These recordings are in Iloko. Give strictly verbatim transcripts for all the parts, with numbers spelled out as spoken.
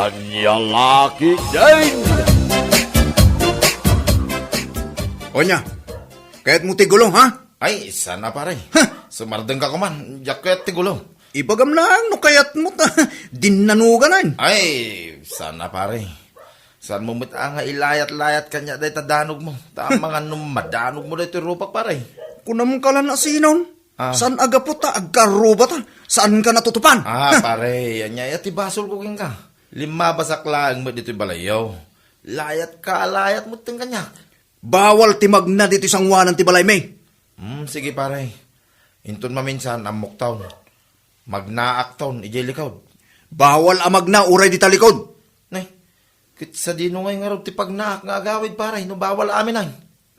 Ania la ketdin? Onya, kayatmo ti gulo, ha? Ay, saan a, pare. Huh! Sumardeng ka koma, diak kayat ti gulo. Ibagam laeng no kayatmo ta dinnanogan. Ay, saan a, pare. Saanmo met a nga ilayat-layat kaniak dayta danogmo. Ta amangan no madanogmo daytoy rupak, pare. Kunam ka la no sinon. Ah. Saan a gapu ta agkarrubata? Saanka natutupan? Ah, pare, ania aya ti basolko kenka? Limmabasak laeng met ditoy balayyo. Layatka a layat metten kaniak. Bawal ti magna ditoy sangoanan ti balaymi. Hmm, sige, pare. Inton maminsan, ammokton. Magnaakton idiay likod. Bawal a magna uray dita likod. Nay, ket sadino ngay ngarud ti pagnaak nga agawid, pare, no bawal amin ay?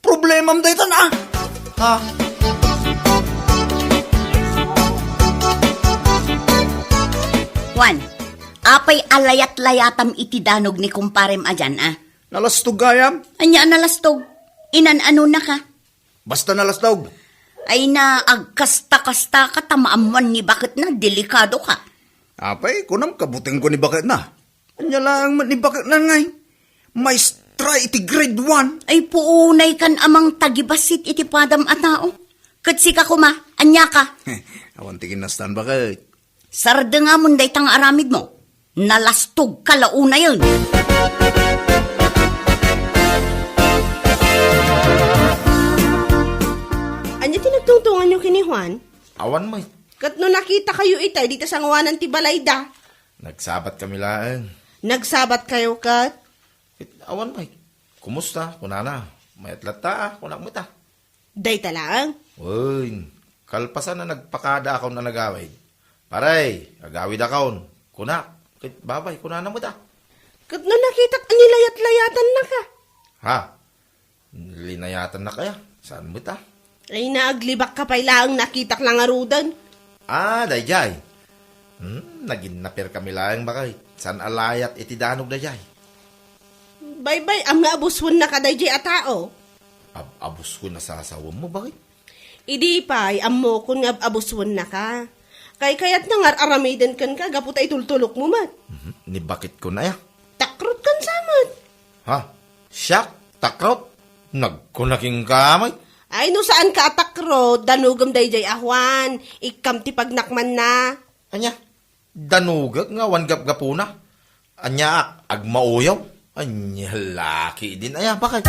Problemam daytan, a. Ha? Juan, apay a layat-layatam iti danog ni kumparem a dian, a? Nalastog gayam. Ania a nalastog? Inan-anonaka? Basta nalastog. Ay na, agkasta-kastaka ta maammuan ni baketna, delikadoka. Apay, kunam kabutengko ni baketna. Ania laeng met ni baketna ngay? Maestra iti grade one. Ay, puunay kan amang tagibassit iti padam a tao. Ket sika koma, ania ka? Awan ti kinastan, baket. Sardengamon dayta nga aramidmo. Nalastog ka la unayen. Ania ti nagtungtunganyo ken ni Juan? Awan met. Ket no nakitakayo itay dita sangoanan ti balayda? Nagsabat kami laeng. Nagsabat kayo ket? Ket awan met. Kumusta? Kunana. Mayat latta, a, kunak met, a. Dayta laeng? Wen, kalpasan a nagpakadaakon a nagawid. Pare, agawidakon. Kunak, ket babay, kunana met, a. Ket no nakitak a nilayat-layatannaka? Ha? Linayatannaka, aya? Saan met, a? Ay, naaglibakka pay laeng nakitak la ngaruden. Ah, daydiay. Hmm, naginnaper kami laeng, baket. Saan a layat iti danog daydiay? Baybay-am nga abuswennaka daydiay a tao. Ab-, abuswen a sasawemmo, baket? Idi pay, ammokon nga ab-, abuswennaka. Kaykayatna nga ar-aramiden kenka gapu ta itultulokmo met. Mhm. Ni baketkon aya? Takrot kan sa met. Ha? Siak? Takrot? Nagkuna kenka met. Ay, no saanka a takrot, danogem daydiay a Juan, ikkam ti pagnakmanna. Ania? Danogek nga awan gapgapuna. Aniaak, agmauyaw. Ania la ketdin aya, baket.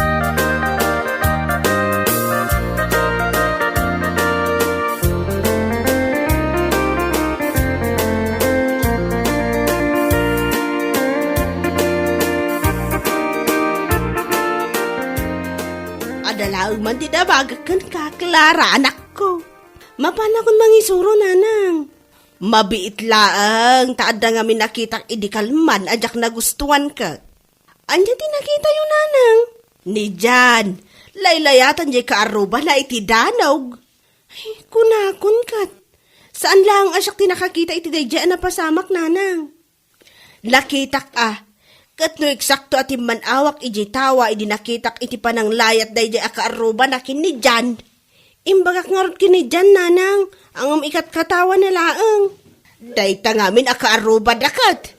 Adda laeng man ti nabagak kenka, Clara, anakko. Mapanakon mangisuro, nanang. Mabiit laeng ta adda ngamin nakitak idi kalman a diak nagustuan ket. Ania ti nakitayo, nanang? Ni Jan. Laylayatan diay kaarrubana iti danog. Ay, kunakon ket. Saan laeng a siak ti nakakita iti daydiay a napasamak, nanang. Nakitak a, ket no eksakto a timman-awak idiay tawa idi nakitak iti pananglayat daydiay a kaarrubana ken ni Jan. Imbagak ngarud ken ni Jan, nanang, a ngem ikatkatawana laeng. Dayta ngamin a kaarrubada ket.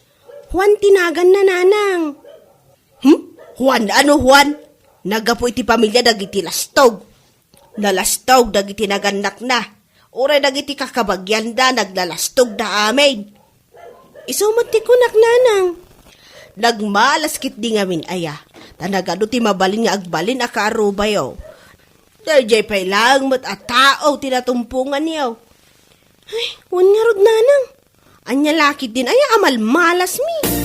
Juan ti naganna, nanang. Hmm? Juan? Ano Juan? Naggapu iti pamilia dagiti lastog. Nalastog dagiti nagannakna. Uray dagiti kakabagianda, naglalastogda amin. Isu met ti kunak, nanang. Nagmalas ketdi ngamin aya, ta nagadu ti mabalin nga agbalin a kaarrubayo. Daydiay pay laeng met a tao ti natumponganyo. Ay, wen ngarud, nanang. Ania la ketdin aya a malmalasmi?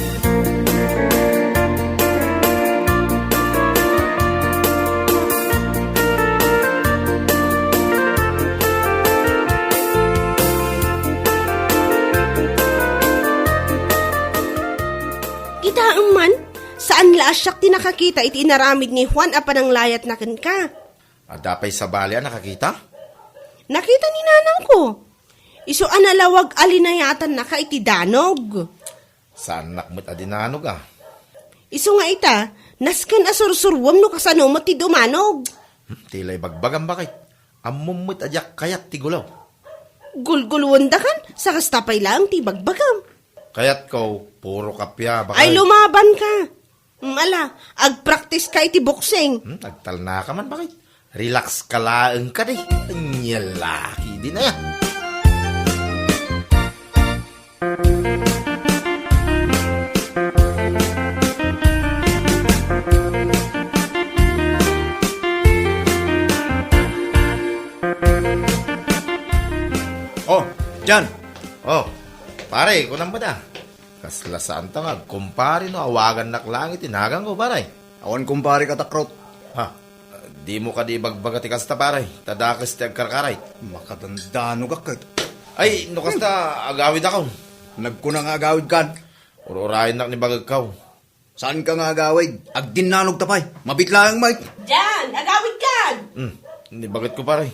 Kitaem man, saan la a siak ti nakakita iti inaramid ni Juan a pananglayatna kenka. Adda pay sabali a nakakita? Nakita ni nanangko. Isu a nalawag a linayatannaka iti danog. Saannak met a dinanog, a. Isu nga ita, nasken a sursuruem no kasano met ti dumanog. Hmm, ti la ibagbagam, baket. Ammom met a diak kayat ti gulo. Gulguloendakan, sa kasta pay laeng ti ibagbagam. Kayatko, puro kappia, bakit? Ay, lumaban ka. Mm, ala, agpractice ka iti boxing. Hmm, agtalna ka man, bakit? Relax ka laeng kadi. Anya laki din aya. Oh, Jan. Oh, pare, kunam ba da? Kasla saan ta nga agkumpare no awagannak laeng iti naganko, pare. Awan kumpare ka, Takrot. Ha? Dimo kadi ibagbaga ti kasta, pare. Ta dakes ti agkarkaray. Makadandanogak ket. Ay, no kasta, agawidakon. Nagkuna nga agawidkan. Ur-urayennak ni bagekkaw. Saanka nga agawid? Agdinnanogta pay. Mabit laeng, Mike. Jan, agawidkan! Hmm, ni bagetko, pare.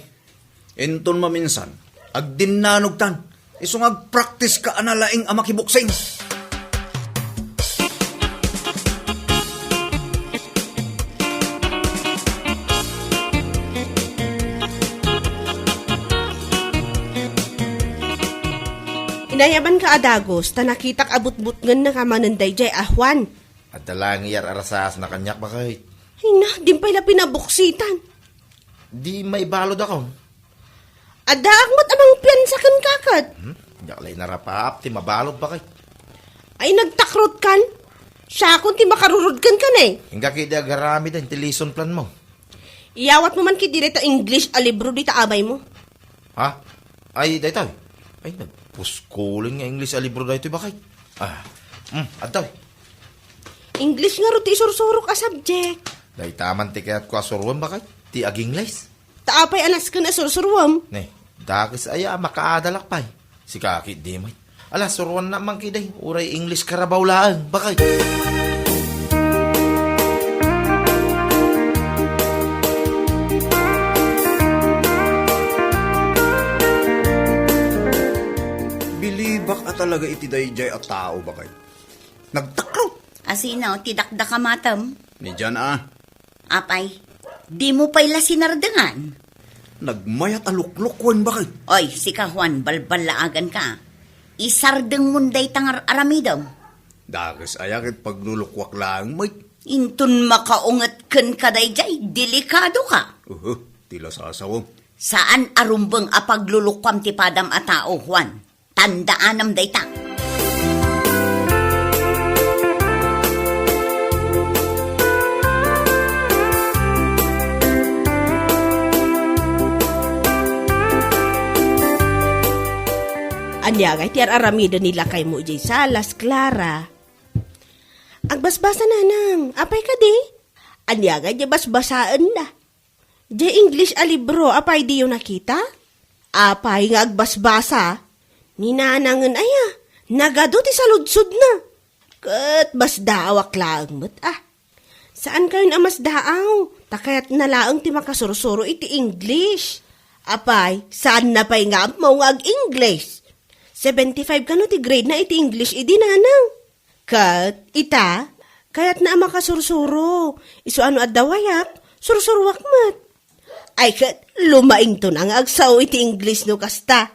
Inton maminsan, agdinnanogtan. Isu nga agpractice ka a nalaing a makiboksing. Inayabanka a dagus, ta nakitak a butbutngennaka manen daydiay a Juan. Adda laeng iyar-arasaasna kaniak, bakit? Ay na, din pay la pinaboksitan. Di maibaludakon. Addaak met a mangpiansa kenka ket. Hmm? Diak la inarapaap ti mabalud, bakit? Ay, nagtakrot kan? Siakon ti makarurod kenka, ne? Inggak idi agaramiden ti lesson plan mo. Iyawat mo man ket dita English a libro dita abay mo. Ha? Ay, daytoy. Ay, nagpuskulen nga English a libro daytoy, bakit? Ah, hmm, adtoy. English ngarud ti isursurok a subject. Dayta man ti kayatko a suroen, bakit? Ti ag-English. Ta apay a nasken a sursuroem? Ne, dakes aya a makaadalak pay. Sika ket di met. Ala, suroanna man ket, uray English Carabao laeng, bakit? Bilibak a talaga iti daydiay a tao, bakit? Nagtakrot. Asino ti dakdakamatem? Ni Jan a. Apay, dimo pay la sinardengan? Nagmayat a luklukuen, bakit? Oy, sika, Juan, balballaaganka. Isardengmon dayta nga ar-aramidem. Dakes aya ket paglulukuak laeng met. Inton makaunget kenka daydiay, delikadoka. Uhu, ti la sasawem. Saan a rumbeng a paglulukuam ti padam a tao, Juan. Tandaanam dayta. Ania ngay ti ar-aramiden ni lakaymo idiay salas, Clara? Agbasbasa, nanang. Apay kadi? Ania ngay ti basbasaenna? Diay English a libro, apay diyo nakita? Apay nga agbasbasa? Ni nanangen aya, nagadu ti saludsodna. Ket basdaawak laeng met a. Saankayon a masdaaw, ta kayatna laeng ti makasursuro iti English. Apay, saanna pay nga ammo nga ag-English? Seventy-five kano ti grade na iti English idi, nanang? Ket ita, kayatna a makasursuro. Isu a no adda wayak, sursuroak met. Ay ket, lumaingto na nga agsao iti English no kasta.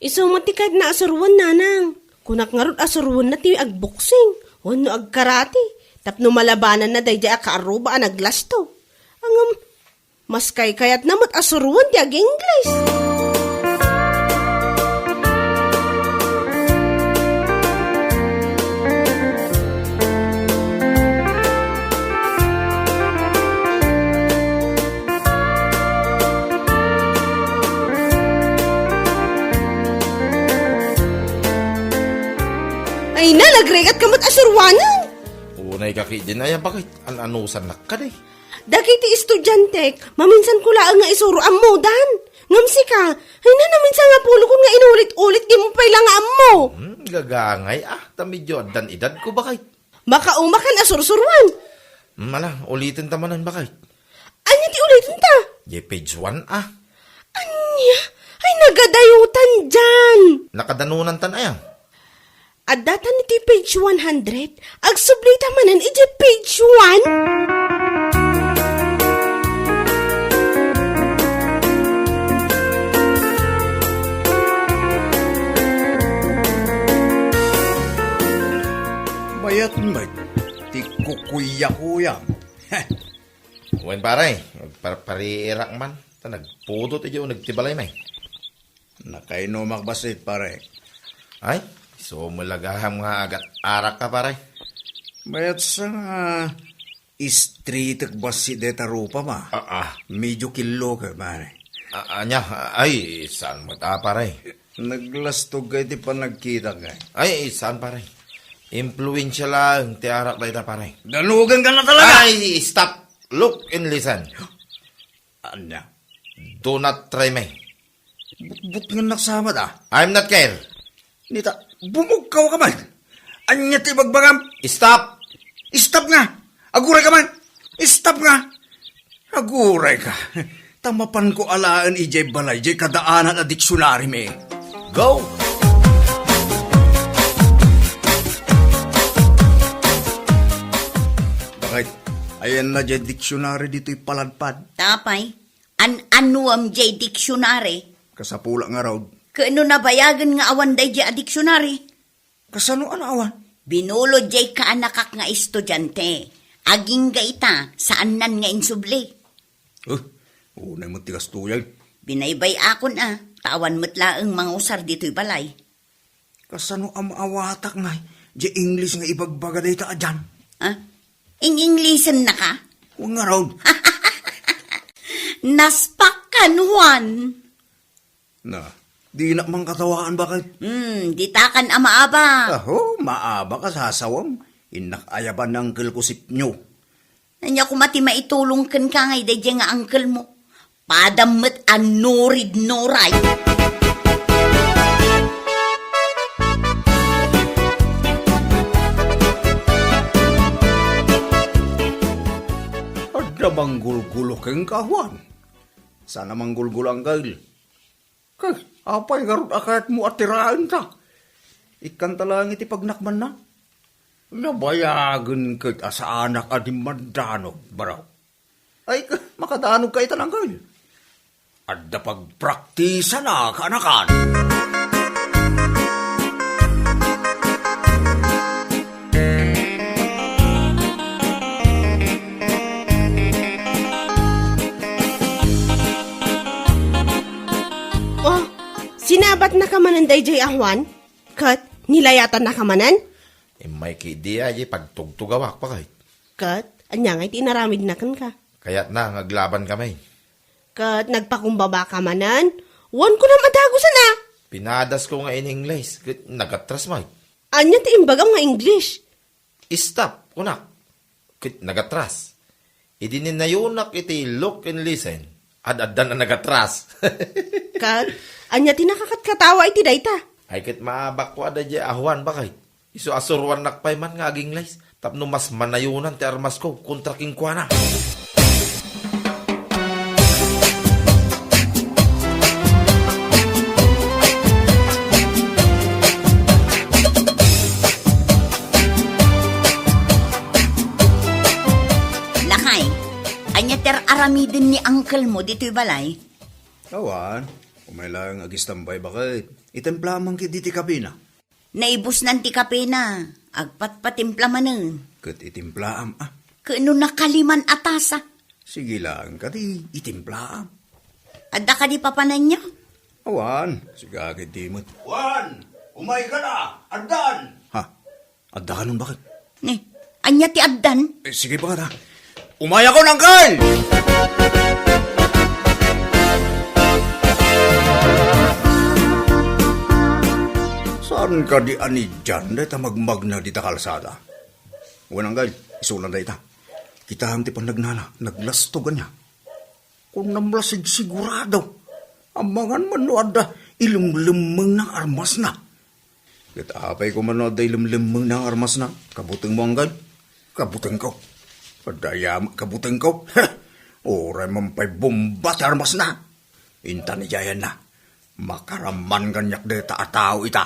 Isu met ti kayatna a suroen, nanang. Kunak ngarud a suroenna ti agboksing wenno agkarate tapno malabananna daydiay a kaarruba a naglasto. Ngem, maskay kayatna met a suroen ti ag-English. Ay na, nagrigat ka met a suroanen. Unay ka ket din, ay, bakit? An-anusannak kadi? Dagiti estudiantek, maminsan ko laeng nga isuro, ammodan. Ngem sika, ay na, naminsan nga pulokon nga inulit-ulit, dimo pay la nga ammo. Hmm, gagangay, ah, ta medyo addan edad ko, bakit? Makaumakan a sursuruan. Hmm, ala, uliten ta manen, bakit? Ania ti uliten ta? Di page one, ah. Ania? Ay, nagadayutan diay. Nakadanunan tan aya? Adda tan iti page one hundred. Agsubli ta manen iti page one. Ket met, ti kukuyakuyam. Wen, pare, agparpariirak man, ta nagpudot idiay uneg ti balay, may. Nakainumak bassit, pare. Ay, isu met la gayam nga agat-arakka, pare. Mayat sa nga istritek bassit dayta rupam, a. Ah, ah. Medyo killo ka, pare. A-, ania? Ay, saan met a, pare? Naglastog ka iti panagkitak, eh. Ay, saan, pare? Impluensia laeng ti arak dayta, pare. Danugenka na talaga! Ay, stop! Look and listen. Ania? Do not try me. Butbutngen naksamat, a. I'm not care. Nita, bumugkaw ka man. Ania ti ibagbagam? Stop! Stop nga! Aguray ka man! Stop nga! Aguray ka! Ta mapanko alaen idiay balay, diay kadaanan a diksionari mi. Go! Bakit? Ayan na diay diksionari ditoy paladpad. Tapay, an-anuam diay diksionari? Kasapulak ngarud. Ket no nabayagen nga awan daydiay a diksionari? Kasano a naawan? Binulod diay kaanakak nga estudiante. Agingga ita, saannan nga insubli. Eh, unay met ti kastoy. Binaybay-akon a, ta awan met laeng mangusar ditoy balay. Kasano a maawatak nga diay English nga ibagbaga dayta a Jan? Ah? Ing-Englishennaka? Wen ngarud. Naspak kan Juan. Na, dinak man katawaan, bakit? Hmm, ditakan a maabak. Aho, maabak a sasawem. Innak ayaban ni Uncle ko sipnyo. Ania koma ti maitulong kenka nga daydiay nga uncle mo? Padam met a nurid-nuray. Adda manggulgulo kenka, Juan? Saan a manggulgulo, Uncle. Kay, apay ngarud a kayatmo a tiraenta? Ikkanta laeng iti pagnakmanna. Nabayagen ket a saanak a dimmandanog, baro. Ay, ka-, makadanog ka ita, Uncle. Adda pagpraktisan a kaanakan. Oh, sinabatnaka manen daydiay a Juan? Ket nilayatannaka manen? Immay ketdi a, di pagtugtugawak, bakit? Ket ania ngay ti inaramidna kenka? Kayatna nga aglaban kami. Ket nagpakumbabaka manen? Wen kunam a dagusen a! Pinadasko nga in-English, ket nagatras met. Ania ti imbagam nga English? Stop, kunak. Ket nagatras. Idi ninayonak iti look and listen, ad-addan a nagatras. Ket, ania ti nakakatkatawa iti dayta? Ay, ket maabakko a daydiay a Juan, bakit? Isu a suruannak pay man nga ag-English, tapno mas manayonan ti armasko kontra kenkuana. Lakay, ania ti ar-aramiden ni uncle mo ditoy balay? Awan, umay laeng agistambay, baket. Itimplaam man ketdi ti kapena. Naibusnan ti kapena, agpatpatimpla manen. Ket itimplaam, a. Ket no nakaliman a tasa? Sige laeng kadi, itimplaam. Adda kadi papananyo? Awan, siga ketdi met. Juan, umayka la, addan! Ha? Adda kanon, baket? Ni, ania ti addan? Eh, sige, baket, a. Umayakon, uncle! Saan kadi a ni Jan dayta magmagna dita kalsada? Wen, uncle, isuna dayta. Kitaem ti pannagnana, naglastog ania. Kunam la sigsigurado. Amangan man no adda ilemlemmengna nga armasna. Ket apay koma no adda ilemlemmengna nga armasna? Kabutengmo, uncle? Kabutengko. Adda aya met kabutengko. Uray man pay bomba ti armasna. Intan idiayanna. Makaraman kaniak dayta a tao ita.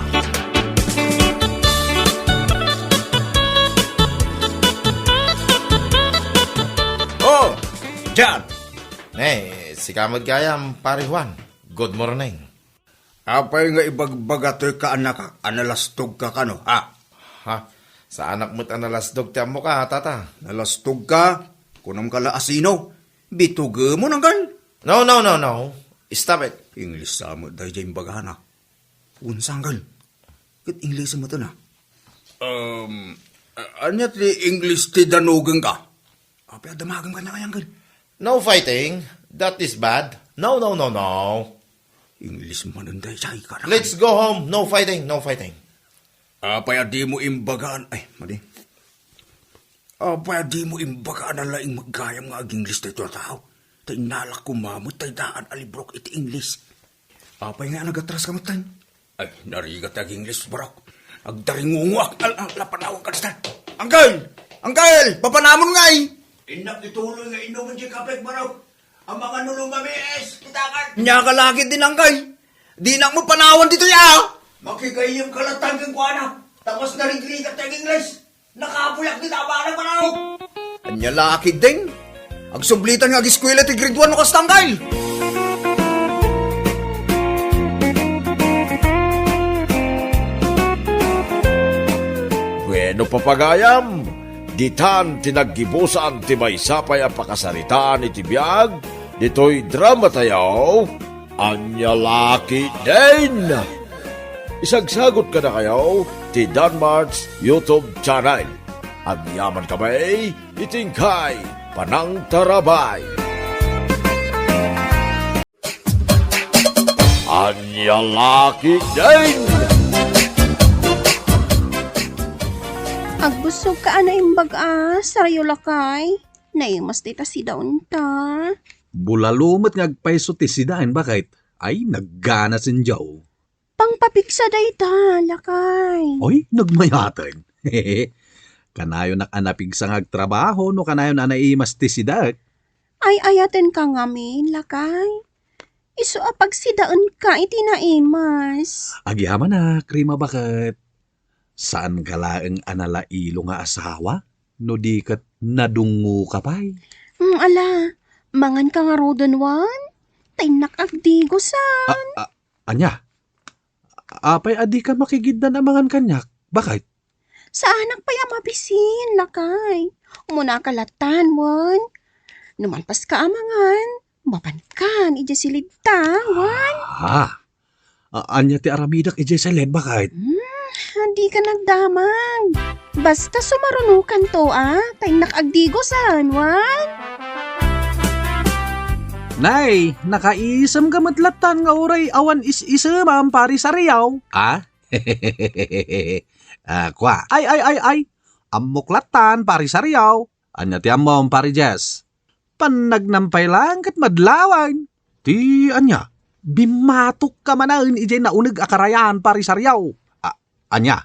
Oh, Jan! Ne, sika met gayam, Pare Juan. Good morning. Apay nga ibagbaga toy kaanakak a nalastogka kano, ha? Ha? Saanak met a nalasdog ti ammoka, tata. Nalasdogka? Kunamka la a sino? Bitugemon, anggal? No, no, no, no. Stop it. English sa met daydiay imbagana. Unsa, anggal? Ket English met na. Um, a-, ania ti English ti danugengka? Apay a damagem kaniak, anggal? No fighting. That is bad. No, no, no, no. English manen daydiay, kada. Let's go home. No fighting, no fighting. Apay a dimo imbagaan, ay, madi. Apay a dimo imbagaan a laing met gayam nga ag-English daytoy a tao? Ta innalak koma met tay daan a librok iti English. Apay nga nagatraska metten? Ay, narigat ti ag-English, barok. Agdaringungoak. Al-, al-, la, panawanka dita. Angkel! Angkel! Papanamon ngay! Innak ituloy nga inumen ti kapek, barok. Amangan no lumamiis, kitakan. Ania ka lakit din, angkel. Dinak met panawan ditoy, a! Makigayyemka latta kenkuana. Ta kas narigrigat ti ag-English. Nakabuyak dita a banag, manawag! Ania la ketdin? Agsublitan nga ageskuela ti grade one no kasta, angkel! Bueno, papagayam, ditan ti naggibusan ti maysa pay a pakasaritaan iti biag ditoy drama tayo. Ania la ketdin? Isagsagot kadakayo ti Danmart's YouTube channel. Agyamankami iti inkay panangtarabay. Ania la ketdin? Agbusogka a naimbag a, sarayo lakay. Naimas dayta sidaenta. Bulalo met nga agpayso ti sidaen, baket. Ay, naggana senjaw. Pangpapigsa dayta, lakay. Oy, nagmayaten. Kanayonak a napigsa nga agtrabaho no kanayon a naimas ti sidaek. Ay-ayatenka ngamin, lakay. Isu a pagsidaenka iti naimas. Agyamanak, Rima, baket. Saanka laeng a nalailo nga asawa? No di ket nadungoka pay. Mm, ala, manganka ngaruden wen? Ta innak agdigosan. A-, a-, ania? Apay a dika makigiddan a mangan kaniak? Baket? Saanak pay a mabisin, lakay. Umunaka lattan, wen? No malpaska a mangan, mapankan idiay silidta, wen? Ah, a-, ania ti aramidek idiay silid, baket? Hmm, dika nagdamag. Basta sumarunokanto, a, ta innak agdigosan, wen? Nay, nakaisemka met lattan nga uray awan is-isemam, Pari Sariaw. Ah? Ah, kua. Ay, ay, ay, ay. Ammok lattan, Pari Sariaw. Ania ti ammom, Pari Jess? Pannagnam pay laeng ket madlawan. Ti ania? Bimmatokka manen idiay nauneg a karayan, Pari Sariaw. A-, ania?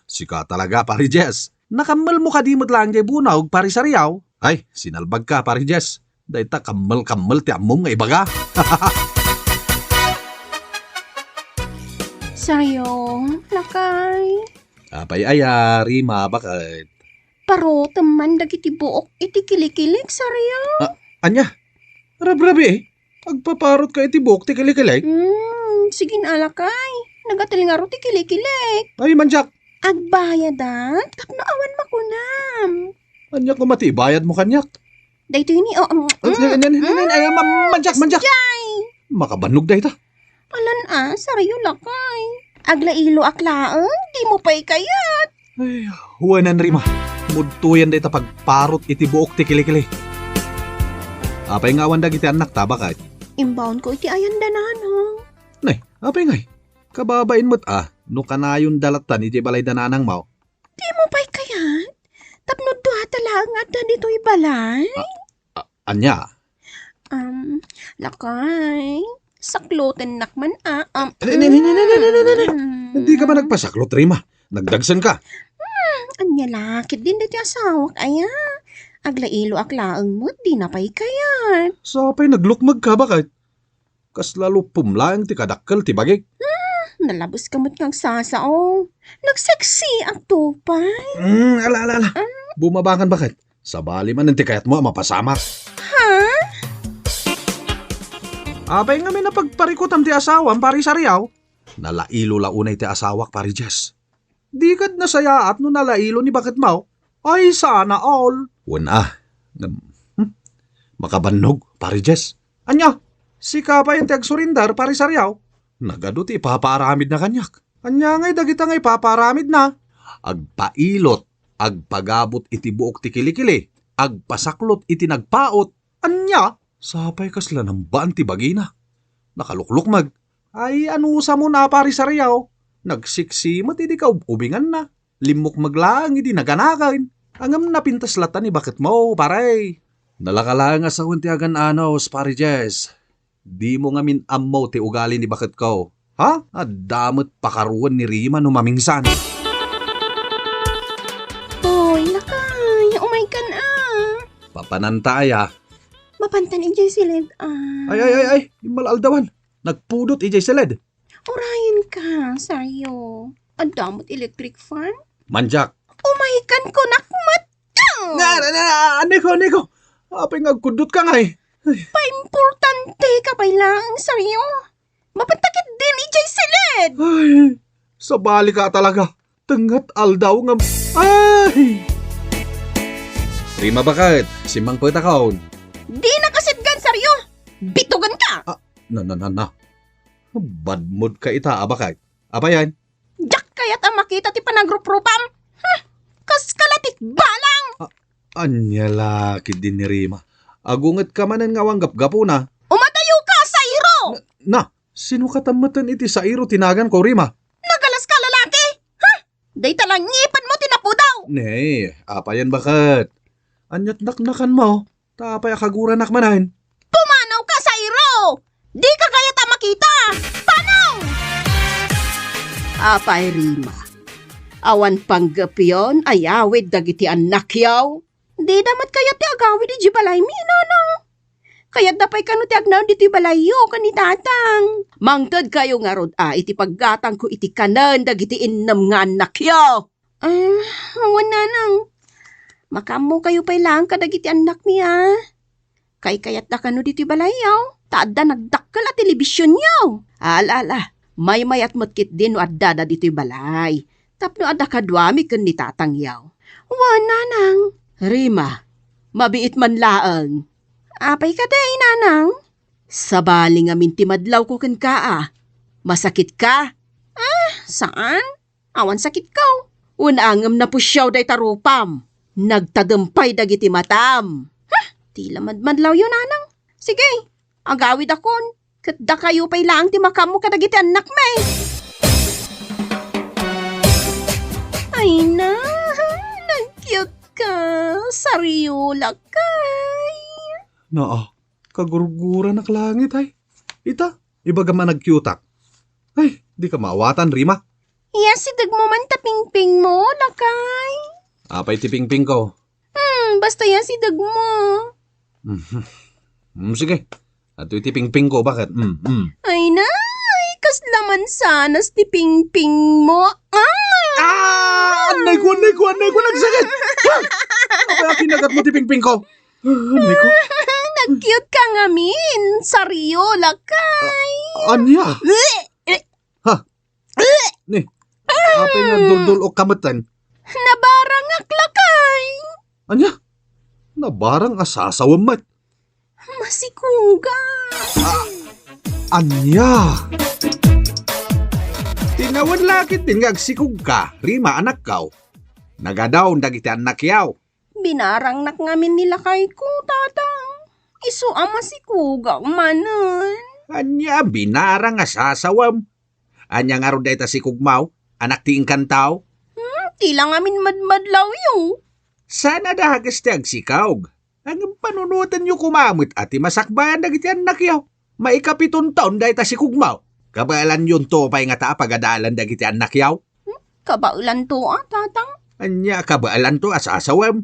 Sika talaga, Pari Jess. Nakammelmo kadi met laeng diay bunog, Pari Sariaw? Ay, sinalbagka, Pari Jess. Dayta kammel-kammel ti ammom nga ibaga. Sariaw, lakay. Apay aya, Rima, baket? Parotem man dagiti buok iti kilikilik, Sariaw. A-, ania? Rabrabii, agpaparotka iti buok ti kilikilik? Hmm, sige na, lakay. Nagatel ngarud ti kilikilik. Ay, mandiak. Agbayadak tapno awan makunam. Ania koma ti ibayadmo kaniak? Daytoy ni, o, mm, Ay, ay, ay, ay, ay, ay, ma-, mandiak, mandiak. Jay! Makabannog dayta. Alan a, sarayo lakay. Aglailoak laeng, dimo pay kayat. Ay, wen, Rima. Mudtoyen dayta pagparot iti buok ti kilikili. Apay nga awan dagiti annakta, baket? Imbaonko iti ayan da nanang. Nay, apay ngay? Kababain met a, no kanayon da lattan idiay balay da nanangmo. Dimo pay kayat? Tapno duata laeng nga adda ditoy balay? A-, a-, ania? Um, lakay, saklotennak man a, um, Eh, ni, ni, ni, ni, ni, ni, ni, ni. Mm. Dika man agpasaklot, Rima. Nagdagsenka. Hmm, ania la ketdin daytoy asawak aya? Aglailoak laeng met, dina pay kayat. Sa pay naglukmegka, baket? Kasla lupom laeng ti kadakkel ti bagik. Hmm, nalabeska met nga agsasao. Nagseksiak to pay. Hmm, ala, ala, ala. Ah. Bumabangan, baket. Sabali manen ti kayatmo a mapasamak. Ha? Apay ngamin a pagparikutam ti asawam, Pari Sariaw? Nalailo la unay ti asawak, Pari Jess. Di kad nasayaat no nalailo ni baketmo? Ay, sana all. Wen a. Ngem, hmm? Makabannog, Pare Jess. Ania? Sika pay ti agsurrender, Pare Sariaw? Nagadu ti ipapaaramidna kaniak. Ania ngay dagita nga ipapaaramidna? Agpailot, agpagabut iti buok ti kilikili, agpasaklot iti nagpaut. Ania? Sapay kasla nambaan ti bagina. Nakaluklukmeg. Ay, anusam a, Pare Sariaw. Nagsiksi met idi kaub-ubinganna. Limmukmeg laeng idi naganaken. Ngem napintas latta ni baketmo, pare. Nalaka laeng a sawen ti agan-anos, Pare Jess. Dimo ngamin ammo ti ugali ni baketko. Ha? Adda met pakaruan ni Rima no mamingsan. Hoy, lakay, umaykan a. Papananta aya. Mapantan idiay siled a. Ay, ay, ay, ay, immal-aldawan. Nagpudot idiay siled. Urayenka, Sario. Adda met electric fan? Manjak. Umaykan kunak met. Na, na, na, aneko, aneko. Apay nga agkuddotka ngay? Ay. Paimportanteka pay laeng, Sario. Mapanta ketdin idiay siled. Ay, sabalika talaga. Tengnga ti aldaw ngem, ay! Rima, baket, simmangpetakon. Dina kasitgan, Sario. Bitugenka. Ah, na, na, na, na. Bad mood ka ita, a baket. Apay yan? Diak kayat a makita ti panagruprupam. Huh! Kaskala ti balang! A-, ania la ketdin ni Rima? Agungetka manen nga awan gapgapuna. Umadayoka, Sairo! Na, na, sino katammeten iti Sairo ti naganko, Rima? Nagalaska a lalaki! Huh! Dayta la ngipenmo ti napudaw! Ne, apay yan baket? Ania ti naknakanmo? Ta apay a kaguranak manen? Pumanawka, Sairo! Dika kayat a makita! Panaw! Apay, Rima, awan panggepyon a yawid dagiti annakyo? Dida met kayat ti agawid idiay balaymi, nanang. Kayatda pay kano ti agnaed ditoy balayyo ken ni tatang. Mangtedkayo ngarud a iti paggatangko iti kanen dagiti innem nga annakyo. Ah, wen, nanang. Makaammokayo pay laeng kadagiti annakmi a. Kaykayatda kano ditoy balayyo, ta adda nagdakkel a telebisionyo. Ala, ala, maymayat met ketdi no addada ditoy balay, tapno adda kaduami ken ni tatangyo. Wen, nanang. Rima, mabiit man laeng. Apay kadi, nanang? Sabali ngamin ti madlawko kenka a. Masakitka? Ah, saan? Awan sakitko. Wen, ngem napusiaw dayta rupam. Nagtadem pay dagiti matam. Huh! Ti la madmadlawyo, nanang. Sige, agawidakon. Ket dakayo pay laeng ti makaammo kadagiti annakmi. Ay na, nag-cute ka. Sario, lakay. Naa, kagurguranak langit, ay. Ita, ibagam a nag-cute-ak. Ay, dika maawatan, Rima. Iyasidegmo man ta pingpingmo, lakay. Apay ti pingpingko? Hmm, basta iyasidegmo. Mhm. Hmm, sige. Adtoy ti pingpingko, baket? Hmm, hmm. Ay, nay, kasla mansanas ti pingpingmo. Ah! Ah! Annay ko, annay ko, annay ko, nagsakit! Ah! Apay a kinagatmo ti pingpingko? Niko. Nag-cute ka ngamin, Sario, lakay. A-, ania? Eh, eh. Ha? Eh. Ni, apay nga duldul-ok ka metten? Nabarangak, lakay. Ania? Nabarang a sasawem met? Masikuga. Ah, ania? Tinawen la ketdin nga agsikugka, Rima, anakko. Nagadaw dagiti annakyo. Binarangnak ngamin ni lakayko, tatang. Isu a masikugak manen. Ania a binarang a sasawem? Ania ngarud dayta sikugmo? Anak ti inkantaw? Hmm, ti la ngamin madmadlawyo. Saan a dages ti agsikog? Ngem panunotenyo koma met a ti masakbayan dagiti annakyo. Maikapiton taon dayta sikugmo. Kabaelanyo pay ngata a pagadalen dagiti annakyo? Hmm? Kabaelanto a, tatang? Ania a kabaelanto a sasawem?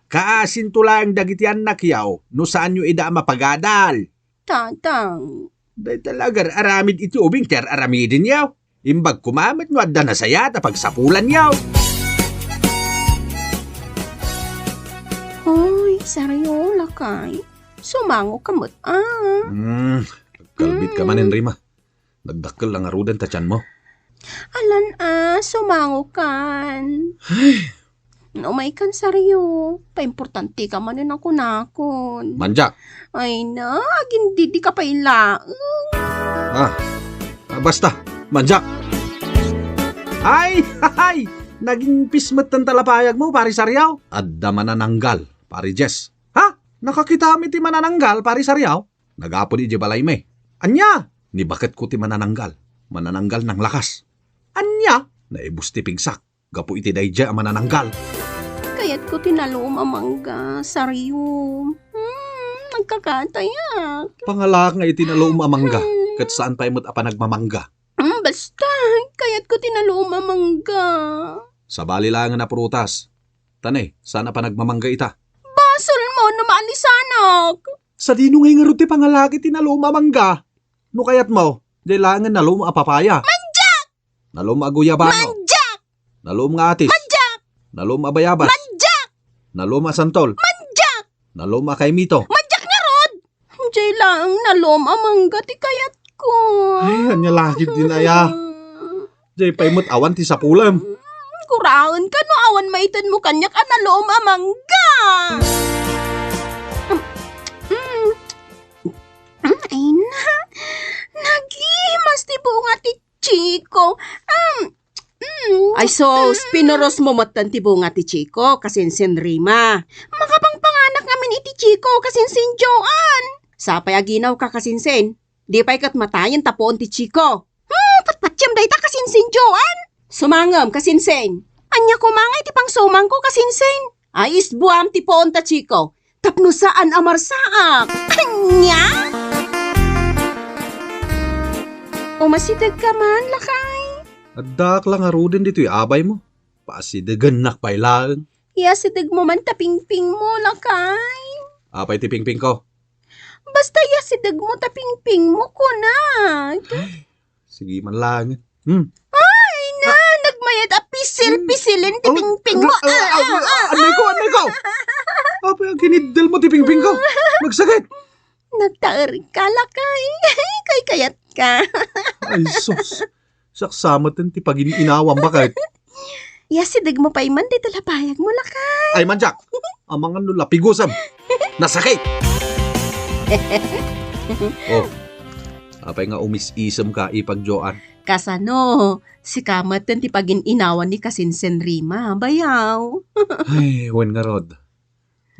Kaasinto laeng dagiti annakyo no saanyo ida a mapagadal. Tatang. Dayta la agar-aramid iti ubing ti ar-aramidenyo. Imbag koma met no adda nasayaat a pagsapulanyo. Hoy, Sario, lakay. Sumango ka met, a. Hmm, kalbit ka manen, Rima. Nagdakkel la ngaruden ta tianmo. Alan a, sumangokan. Ay. Umaykan, Sario. Paimportanteka manen a kunakon. Mandiak. Ay na, agindidika pay laeng. Ah, ah, basta, mandiak. Ay, hay! Naging pis met ti talapayagmo, Pari Sariaw. Adda manananggal, Pari Jess. Ha? Nakakitami ti manananggal, Pari Sariaw? Nagapod idiay balaymi. Ania? Ni baketko ti manananggal. Manananggal nanglakas. Ania? Naibus ti pigsak gapu iti daydiay a manananggal. Kayatko ti nalom a mangga, Sario. Hmm, nagkakatayak. Pangalaak nga iti nalom a mangga, hmm, ket saan pay met a panagmamangga. Hmm, basta, kayatko ti nalom a mangga. Sabali laengen a prutas. Tane, saan a panagmamangga ita. Basolmo no maalisanak. Sadino ngay ngarud ti pangalaak iti nalom a mangga? No kayatmo, diay laengen nalom a papaya. Mandiak! Nalom a guyabano. Mandiak! Nalom nga atis. Mandiak! Nalom a bayabas. Mandiak! Nalom a santol. Mandiak! Nalom a kaimito. Mandiak ngarud! Diay laeng nalom a mangga ti kayatko. Ay, ania la ketdin aya. Diay pay met awan ti sapulem. Guraenka no awan maitedmo kaniak a nalom a mangga. Mm, mm, mm, ay na. Nagimas ti bunga ti chiko. Um, mm, ay sus, mm, pinurosmo metten ti bunga ti chiko, kasinsin Rima. Makapangpanganak ngamin iti chiko, kasinsin Joan. Sapay aginawka, kasinsin. Di pay ket matayen ta puon ti chiko. Hmm, patpatiem dayta, kasinsin Joan. Sumangem, kasinsin. Ania koma nga iti pangsumangko, kasinsin? Ay, isbuam ti puon ta chiko. Tapno saan a marsaak. Ania? Umasidegka man, lakay. Addaak la ngaruden ditoy abaymo. Paasidegennak pay laeng. Iasidegmo man ta pingpingmo, lakay. Apay ti pingpingko? Basta iasidegmo ta pingpingmo, kunak. Ay, sige man laeng. Hmm. Ay, na, ah, nagmayat a pisil-pisilen ti, hmm, pingpingmo. Ah, ah, ah, ah, ah, ah, anay ko, anay ko. Apay, ang kiniddelmo ti pingpingko. Nagsakit. Nagtaerka, lakay. Kaykayatka. Ay, sus. Saksa metten ti pagin-inawam, baket. Iasidegmo pay man dayta lapayagmo, lakay. Ay, mandiak. Amangan no lapigusem. Nasakit. Oh. Apay nga umis-isemka, ipag Joan? Kasano? Sika metten ti pagin-inawan ni kasinsin Rima, bayaw. Ay, wen ngarud.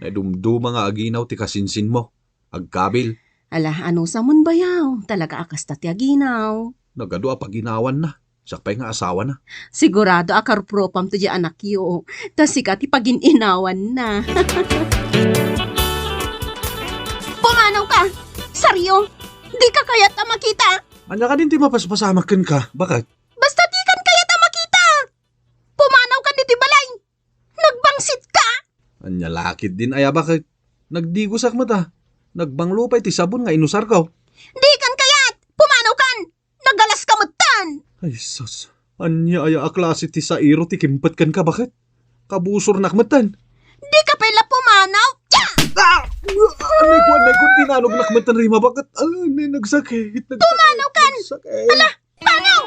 Naidumduma nga aginaw ti kasinsinmo. Agkabil. Ala, anusamon bayaw? Talaga a kasta ti aginaw. Nagadu a paginawanna. Siak pay nga asawana. Sigurado a karupropam to diay anakyo. Ta sika ti pagin-inawanna. Pumanawka! Sario! Dika kayat a makita! Ania kadin ti mapaspasamak kenka? Baket? Basta dikan kayat a makita! Pumanawka ditoy balay! Nagbangsitka! Ania la ketdin aya, baket? Nagdigosak met a. Nagbanglo pay ti sabon nga inusarko. Dikan kayat! Pumanawkan! Nagalaska metten! Ay, sus. Ania aya a klase ti sairo ti kimpet kenka, baket? Kabusornak metten. Dika pay la pumanaw! Cha! Ah! Anay ko, anay ko, dinanognak metten, Rima, baket? Anay, nagsakit, nagsakit, pumanawkan! Nagsakit. Ala! Panaw!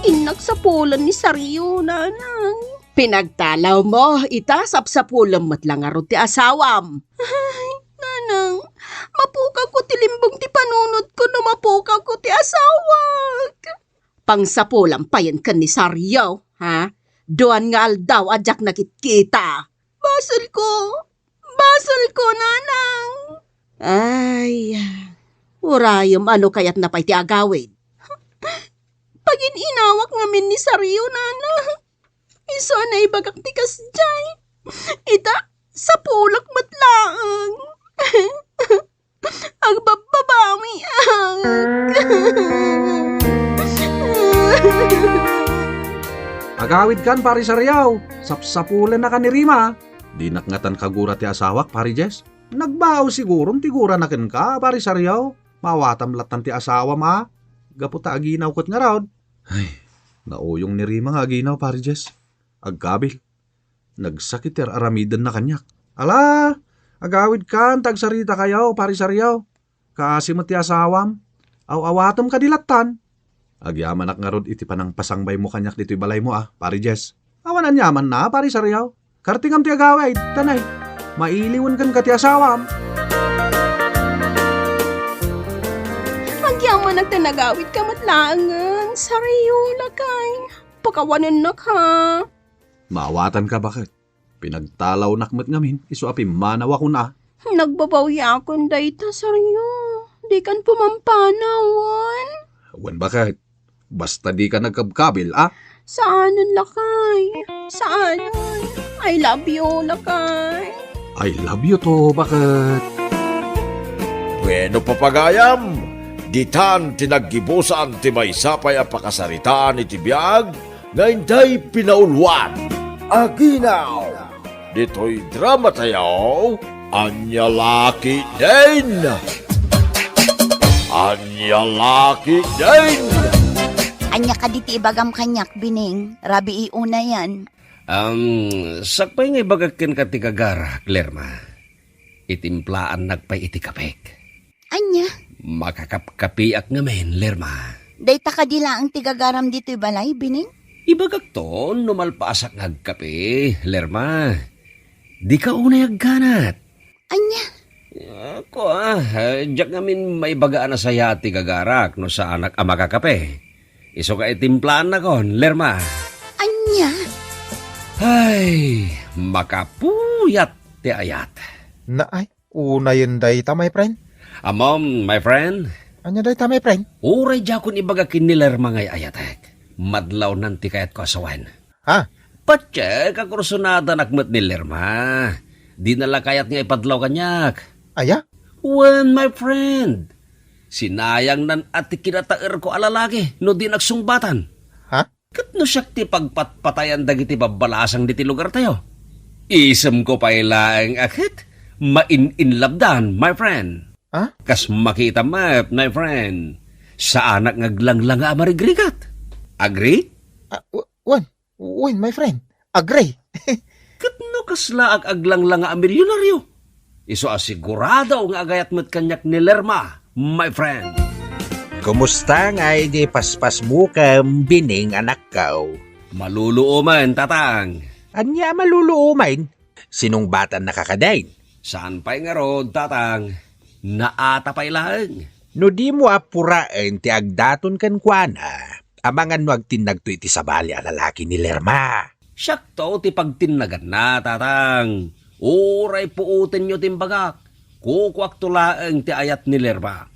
Innak sapulen ni Sario, nanang. Pinagtalawmo, ita sapsapulem met la ngarud ti asawam. Ay, nanang, mapukawko ti limbong ti panunotko no mapukawko ti asawak. Pangsapulam payen ken ni Sario, ha? Duan nga aldaw a diak nakitkita. Basolko. Basolko, nanang. Ay, urayem, ano kayatna pay ti agawid? Pagin-inawak ngamin ni Sario, nanang. Isu a naibagak ti kasdiay. Ita, sapulak met laeng. Agbabbabawiak. Agawidkan, Pari Sariaw. Sapsapulennakan ni Rima. Dinak ngatan kagura ti asawak, Pari Jess. Nagbao siguron ti gurana kenka, Pari Sariaw. Maawatam lattan ti asawam a gapu ta aginaw ket ngarud. Ay, nauyong ni Rima nga aginaw, Pari Jess. Agkabil. Nagsakit ti ar-aramidenna kaniak. Ala, agawidkan ta agsaritakayo, Pari Sariaw. Kaasi met ti asawam. Aw-awatem kadi lattan. Agyamanak ngarud iti panangpasangbaymo kaniak ditoy balaymo a, Pari Jess. Awan aniamanna, Pari Sariaw. Kartingam ti agawid, tanay. Mailiwen kenka ti asawam. Agyamanak ta nagawidka met laengen, Sariaw, lakay. Pakawanennak, ha? Maawatanka, baket. Pinagtalawnak met ngamin, isu a pimmanawakon a. Nagbabawiakon dayta, Sariaw. Dikan pumampanawan. Wen, baket. Basta dika nagkabkabil, a? Saanen, lakay. Saanen. I love you, lakay. I love you too, baket. Bueno, papagayam, ditan ti naggibusan ti maysa pay a pakasaritaan iti biag nga intay pinauluan. Aginaw! Ditoy drama tayo, Ania La Ketdin! Ania La Ketdin! Ania kadi ti ibagam kaniak, Bining? Rabii unayen. Um, sakbay nga ibagak kenka ti gagarak, Lerma. Itimplaannak pay iti kapek. Ania? Makakapkapiak ngamin, Lerma. Dayta kadi laeng ti gagaram ditoy balay, Bining? Ibagakto no malpaasak nga agkape, Lerma. Dika unay agganat. Ania? Ako, ah, diak ngamin maibaga a nasayaat ti gagarak no saanak a makakape. Isu nga itimplaannakon, Lerma. Ania? Ay, makapuyat ti ayat. Naay, unayen dayta, my friend. Ammom, my friend. Ania dayta, my friend? Uray diakon ibaga ken ni Lerma nga ay-ayatek. Madlawnan ti kayatko a sawen. Ha? Patiek a kursunadanak met ni Lerma. Dina la kayat nga ipadlaw kaniak. Aya? Wen, my friend. Sinayangnan a ti kinataerko a lalaki no di nagsungbatan. Ha? Ket no siak ti pagpatpatayan dagiti babbalasang diti lugartayo, isemko pay laeng a ket main-inlabdan, my friend. Ha? Kas makita met, my friend, saanak nga aglanglangaw a marigrigat. Agree? Ah, w-, wen, wen, my friend. Agree. Ket no kasla ag-, aglanglangaw a milyonaryo, isu a sigurado nga agayat met kaniak ni Lerma, my friend. Kumusta nga idi paspasbukem, Bining, anakko? Maluluomen, Tatang. Ania a maluluomen? Sinungbatannaka kadin? Saan pay ngarud, Tatang. Naata pay laeng. No dimo a puraen ti agdaton kenkuana, amangan no agtinnagto iti sabali a lalaki ni Lerma. Siakto ti pagtinnaganna, Tatang. Uray puotenyo ti imbagak, kukuakto laeng ti ayat ni Lerma.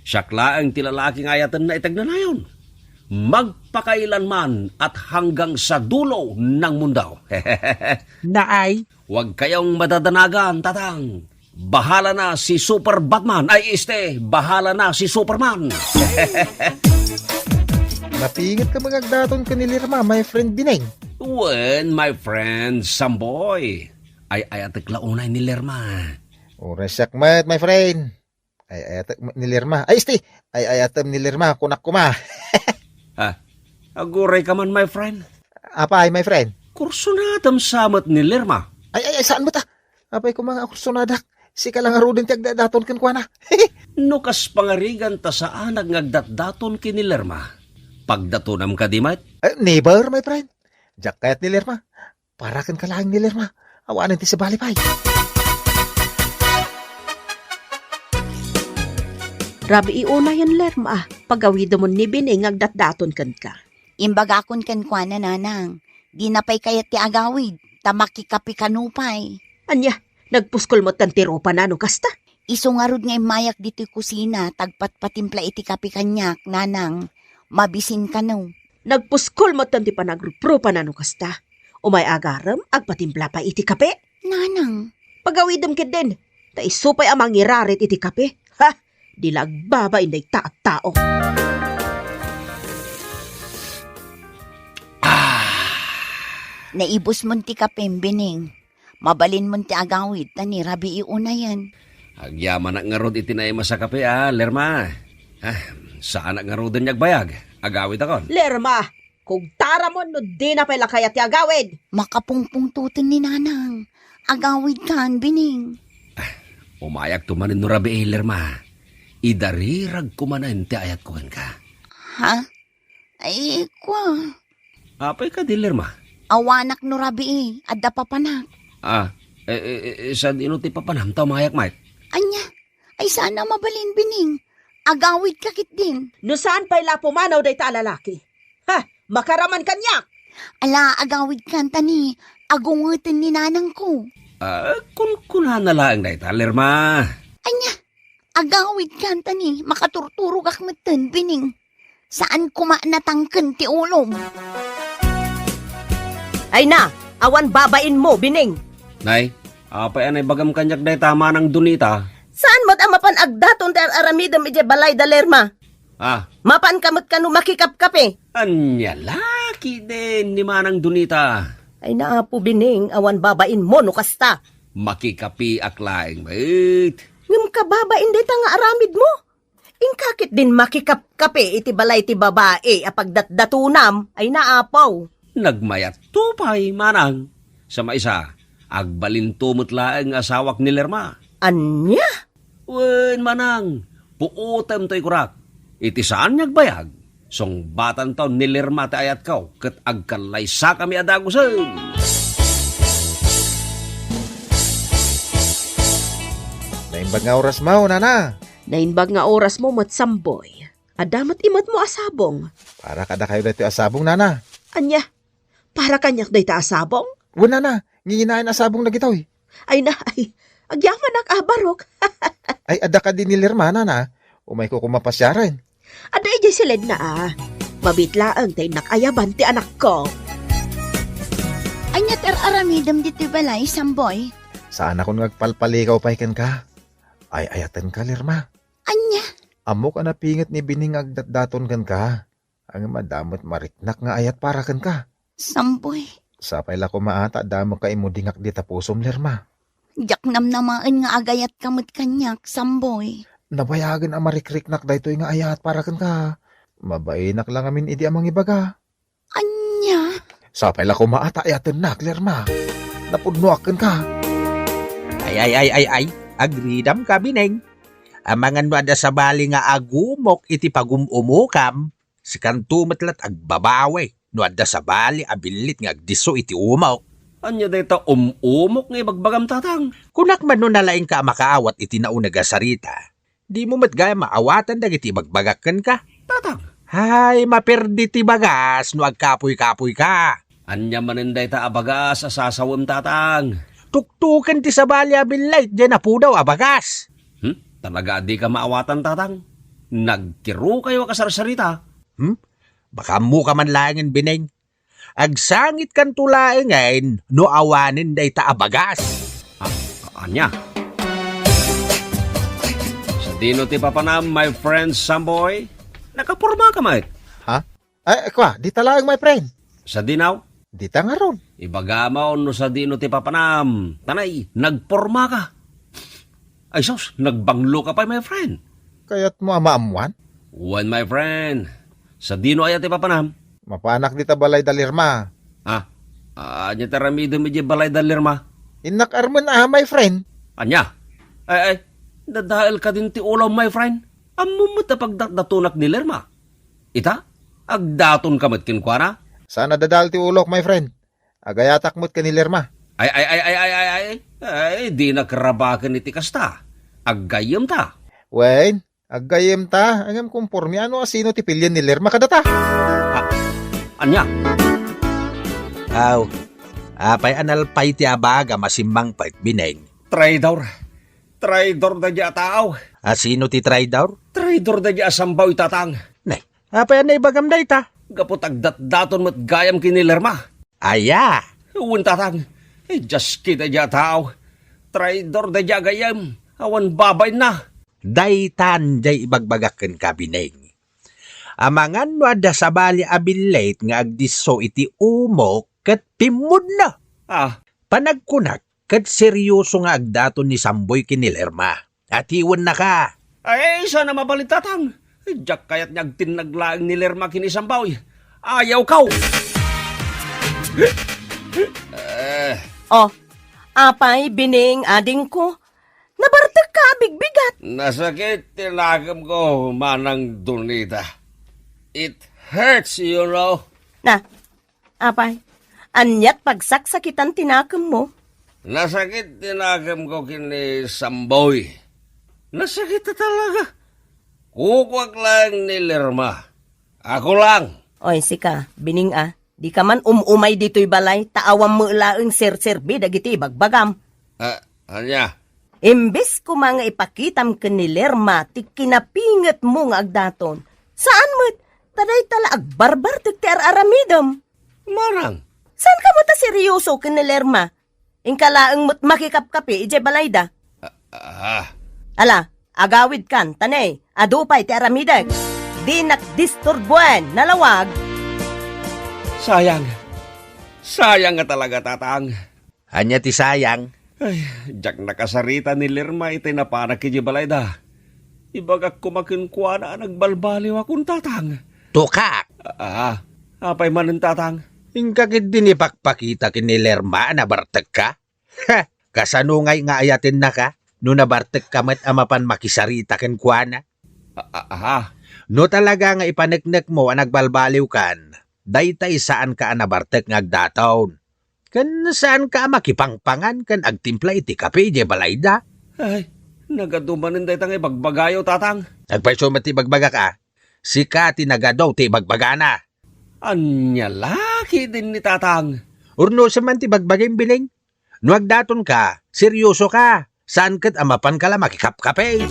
Siak laeng ti lalaki nga ayatenna iti agnanayon. Magpakailanman at hanggang sa dulo ng mundo. Naay. Huwag kayong madadanagan, Tatang. Bahala na si Super Batman. Ay, este, bahala na si Superman. Napinget ka mangagdaton ken ni Lerma, my friend Bineng. Wen, my friend Samboy. Ay-ayatek la unay ni Lerma. Uray siak met, my friend. Ay-ayatek met ni Lerma. Ay, este, ay-ayatem ni Lerma, kunak koma. Ah, aguray ka man, my friend. Apay, my friend? Kursunadam sa met ni Lerma. Ay, ay, ay, saan met a? Apay koma nga kursunadak. Sika la ngaruden ti agdatdaton kenkuana. No kas pangarigan ta saanak nga agdatdaton ken ni Lerma, pagdatonam kadi met? Eh, never, my friend. Diak kayat ni Lerma. Para kenka laeng ni Lerma. Awanen ti sabali pay. Rabii unayen, Lerma, pagawidemon ni Bineng nga agdatdaton kenka. Imbagakon kenkuana, Nanang, dina pay kayat ti agawid, ta makikape kano pay. Ania, nagpuskol metten ti rupana no kasta? Isu ngarud nga immayak ditoy kusina, ta agpatpatimpla iti kape kaniak, Nanang. Mabisin kano. Nagpuskol metten ti panagruprupana no kasta. Umay agarem, agpatimpla pay iti kape. Nanang. Pagawidem ketdin, ta isu pay a mangirarit iti kape. Ha? Di la agbabain dayta a tao. Ah! Naibusmon ti kapem, Bineng. Mabalinmon ti agawid, ta ni rabii unayen. Agyamanak ngarud iti naimas a kape, a, Lerma. Ah, saanak ngaruden nga agbayag. Agawidakon. Lerma, kugtaramon no dina pay la kayat ti agawid. Makapungpungtoten ni Nanang. Agawidkan, Bineng. Ah, umayakto manen no rabii, Lerma. idarirag koma ti ayatko kenka. Ha? Ay, kua. Apay kadi, Lerma? Awanak no rabii, adda papanak. Ah, eh, eh, eh, sadino ti papanam ta umayak met? Ania? Ay, saan a mabalin, Bining. Agawidka ketdin. No saan pay la a pumanaw dayta a lalaki. Ha, makaraman kaniak! Ala, agawidkan ta ni agungeten ni nanangko. Ah, kunkunana laeng dayta, Lerma. Ania? Agawidkan ta ni makaturturogak metten, Bining. Saan koma natangken ti ulom. Ay na, awan babainmo, Bining. Nay, apay a naibagam kaniak dayta, Manang Donita? Saan met a mapan agdaton ti ar-aramidem idiay balay da Lerma? Ah. Mapanka met kano makikapkape? Ania la ketdin ni Manang Donita? Ay na, Apo Bining, awan babainmo no kasta. Makikapeak laeng met. Ngem kababain dayta nga aramidmo? Inka ketdin makikapkape iti balay ti babai a pagdatdatonam? Ay na, Apo. Nagmayatto pay, Manang. Sa maisa, agbalinto met laeng nga asawak ni Lerma. Ania? Wen, Manang, puotem toy kurak. Iti saan nga agbayag, sungbatanto ni Lerma ti ayatko ket agkallaysakami a dagusen. Naimbag nga orasmo, nana. Naimbag nga orasmo met, Samboy. Adda met imatmo a sabong. Para kadakayo daytoy a sabong, nana. Ania? Para kaniak dayta a sabong? Wen, nana, nginginaen a sabong dagitoy. Ay na, ay, agyamanak a barok. Ay, adda kadi ni Lerma, nana? Umayko koma pasiaren. Adda idiay siledna a. Mabiit laeng ta innak ayaban ti anakko. Ania ti ar-aramidem ditoy balay, Samboy? Saanakon nga agpalpalikaw pay kenka. Ay-ayatenka, Lerma. Ania? Ammok a napinget ni Bining nga agdatdaton kenka. Ngem adda met mariknak nga ayat para kenka. Samboy. Sapay la koma a ta adda met kaimudingak dita pusom, Lerma. Diak namnamaen nga agayatka met kaniak, Samboy. Nabayagen a marikriknak daytoy nga ayat para kenka. Mabainak la ngamin idi a mangibaga. Ania? Sapay la koma a ta ayatennak, Lerma. Napudnoak kenka. Ay, ay, ay, ay, ay. Agridamka, Bining. Amangan no adda sabali nga agumok iti pagum-umokam, sikanto met la't agbabawi no adda sabali a billit nga agdisso iti umok. Ania dayta um-umok nga ibagbagam, Tatang? Kunak man no nalaingka a makaawat iti nauneg a sarita, dimo met gayam maawatan dagiti ibagbagak kenka. Tatang. Ay, maperdi ti bagas no agkapuy-kapuyka. Ania manen dayta a bagas a sasawem, Tatang? Tuktoken ti sabali a billit diay napudaw a bagas. Hmm? Talaga a dika maawatan, Tatang? Nagkirukayo a kasarsarita. Hmm? Baka ammoka man laengen, Bining. Agsangitkanto laengen no awanen dayta a bagas. Ah, ania? Sadino ti papanam, my friend Samboy? Nakapormaka met. Ha? Ay, kua, dita laeng, my friend. Sadino? Dita ngarud. Ibagam no sadino ti papanam. Tanay, nagpormaka. Ay sus, nagbangloka pay, my friend. Kayatmo a maammuan? Wen, my friend. Sadino aya ti papanam? Mapanak dita balay da Lerma. Ah, ania ti aramidem idiay balay da Lerma? Innak armen a, my friend. Ania? Ay, ay, dadael kadin ti ulom, my friend. Ammom met a pagdatdatonak ni Lerma. Ita, agdatonka met kenkuana? Saan a dadael ti ulok, my friend. Agayatak met ken ni Lerma. Ay, ay, ay, ay, ay, ay, ay, ay, dinak rabaken iti kasta. Aggayyemta. Wen, aggayyemta, ngem kompormi, ano a sino ti pilien ni Lerma kadata? Ah, ania? Aw, apay a nalpay ti abagam a simmangpet, Bining? Traidor. Traidor daydi a tao. A sino ti traidor? Traidor daydi a Samboy, Tatang. Nay, apay a naibagam dayta? Gapu ta agdatdaton met gayam ken ni Lerma. Aya? Wen, Tatang. Ay, diaske daydi a tao. Traidor daydi a gayyem. Awan babainna. Daytan diay ibagbagak kenka, Bining. Amangan no adda sabali a billit nga agdisso iti umok ket pimmudno. Ah. Panagkunak, ket seryoso nga agdaton ni Samboy ken ni Lerma. Atiwennaka. Ay, saan a mabalin, Tatang. Diak kayat nga agtinnag laeng ni Lerma ken ni Samboy. Ayawko. Eh. Oh, apay, Bining, adingko. Nabartekka a bigbigat. Nasakit ti nakemko, Manang Donita. It hurts, you know. Na, apay, aniat pagsaksakitan ti nakemmo? Nasakit ti nakemko ken ni Samboy. Nasakit talaga. Kukuak laeng ni Lerma. Ako lang. Oy, sika, Bining a, dika man um-umay ditoy balay, ta awan met laeng serserbi dagiti ibagbagam. Ah, ania? Imbes koma nga ipakitam ken ni Lerma ti kinapingetmo nga agdaton, saan met, ta dayta la agbarbartek ti ar-aramidem. Manang? Saan ka met a seryoso ken ni Lerma? Inka laeng met makikapkapi idiay balayda. Ah, ah. Ala, agawidkan, ta ne, adu pay ti aramidek. Dinak disturbuen, nalawag. Sayang. Sayang nga talaga, Tatang. Ania ti sayang? Ay, diak nakasarita ni Lerma iti napanak idiay balayda. Ibagak koma kenkuana a nagbalbaliwakon, Tatang. Tukak! Ah, apay manen, Tatang? Inka ketdi ni pakpakita ken ni Lerma a nabartekka? Ha! Kasano ngay nga ayatennaka no nabartekka met a mapan makisarita kenkuana? Ah, ah, ah. No talaga nga ipaneknekmo a nagbalbaliwkan, daytay saanka a nabartek nga agdaton. Ken saanka a makipangpangan ken agtimpla iti kape idiay balayda. Ay, nagadu manen dayta nga ibagbagayo, Tatang. Agpayso met ti ibagbagak a, sika ti nagadu ti ibagbagana. Ania la ketdin ni Tatang? Urnosem man ti bagbagim, Bining. No agdatonka, seryosoka. Saan ket a mapanka la makikapkape.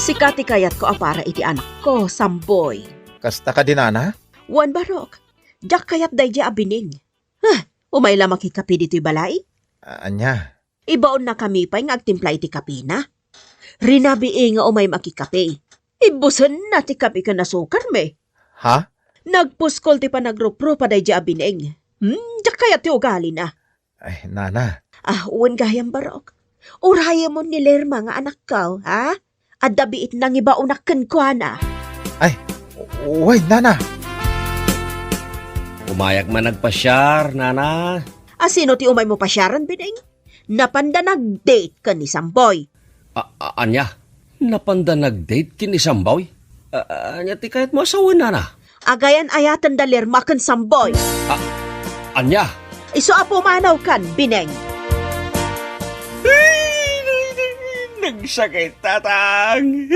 Sika ti kayatko a para iti anakko, Samboy. Kasta kadi, Nana? Wen, Barok. Diak kayat daydiay a Bining. Ah, umay la makikape ditoy balay? A-, ania? Ibaonnakami pay nga agtimpla iti kapena. Rinabii nga umay makikape. Ibbusenna ti kape ken asukarmi. Ha? Nagpuskol ti panagruprupa daydiay a Bining. Hmm, diak kayat ti ugalina. Ay, Nana. Ah, wen gayam, Barok. Urayemon ni Lerma nga anakko, ha? Adda biit nangibaonak kenkuana. Ay, wen, Nana. Umayak man agpasiar, Nana. A, sino ti umaymo pasiaren, Bining? Napanda nag-date ken ni Samboy. A-, a-, ania? Napanda nag-date ken ni Samboy? A-, a-, ania ti kayatmo a sawen, Nana? Agayan-ayaten da Lerma ken Samboy. A-, ania? Isu a pumanawkan, Bining. Ay, nagsakit, Tatang.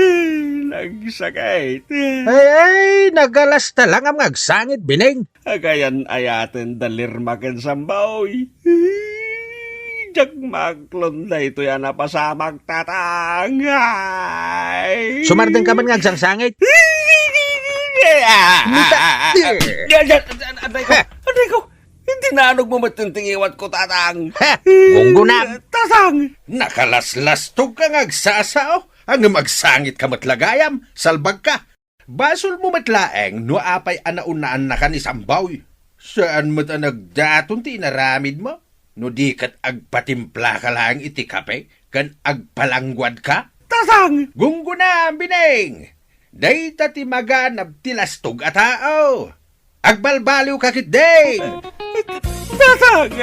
Nagsakit. Ay, ay, nagalasta lang nga agsangit, Bining. Agayan-ayaten da Lerma ken Samboy. Diak maaklon daytoy a napasamak, Tatang. Ay. Sumardengka man nga agsangsangit. Nita- Aray ko, aray ko. Tinanog mo met ti ngiwatko, Tatang. Ha! Gunggona. Tatang. Nakalaslastogka nga agsasao. Ngem agsangitka met la gayam. Salbagka. Basolmo met laeng no apay a naunaannaka ni Samboy. Saan met a nagdaton ti inaramidmo no di ket agpatimplaka laeng iti kape ken agpalangguadka? Tatang! Gunggona, Bining! Dayta ti maganab ti lastog a tao. Agbalbaliwka ketdi! Tatang!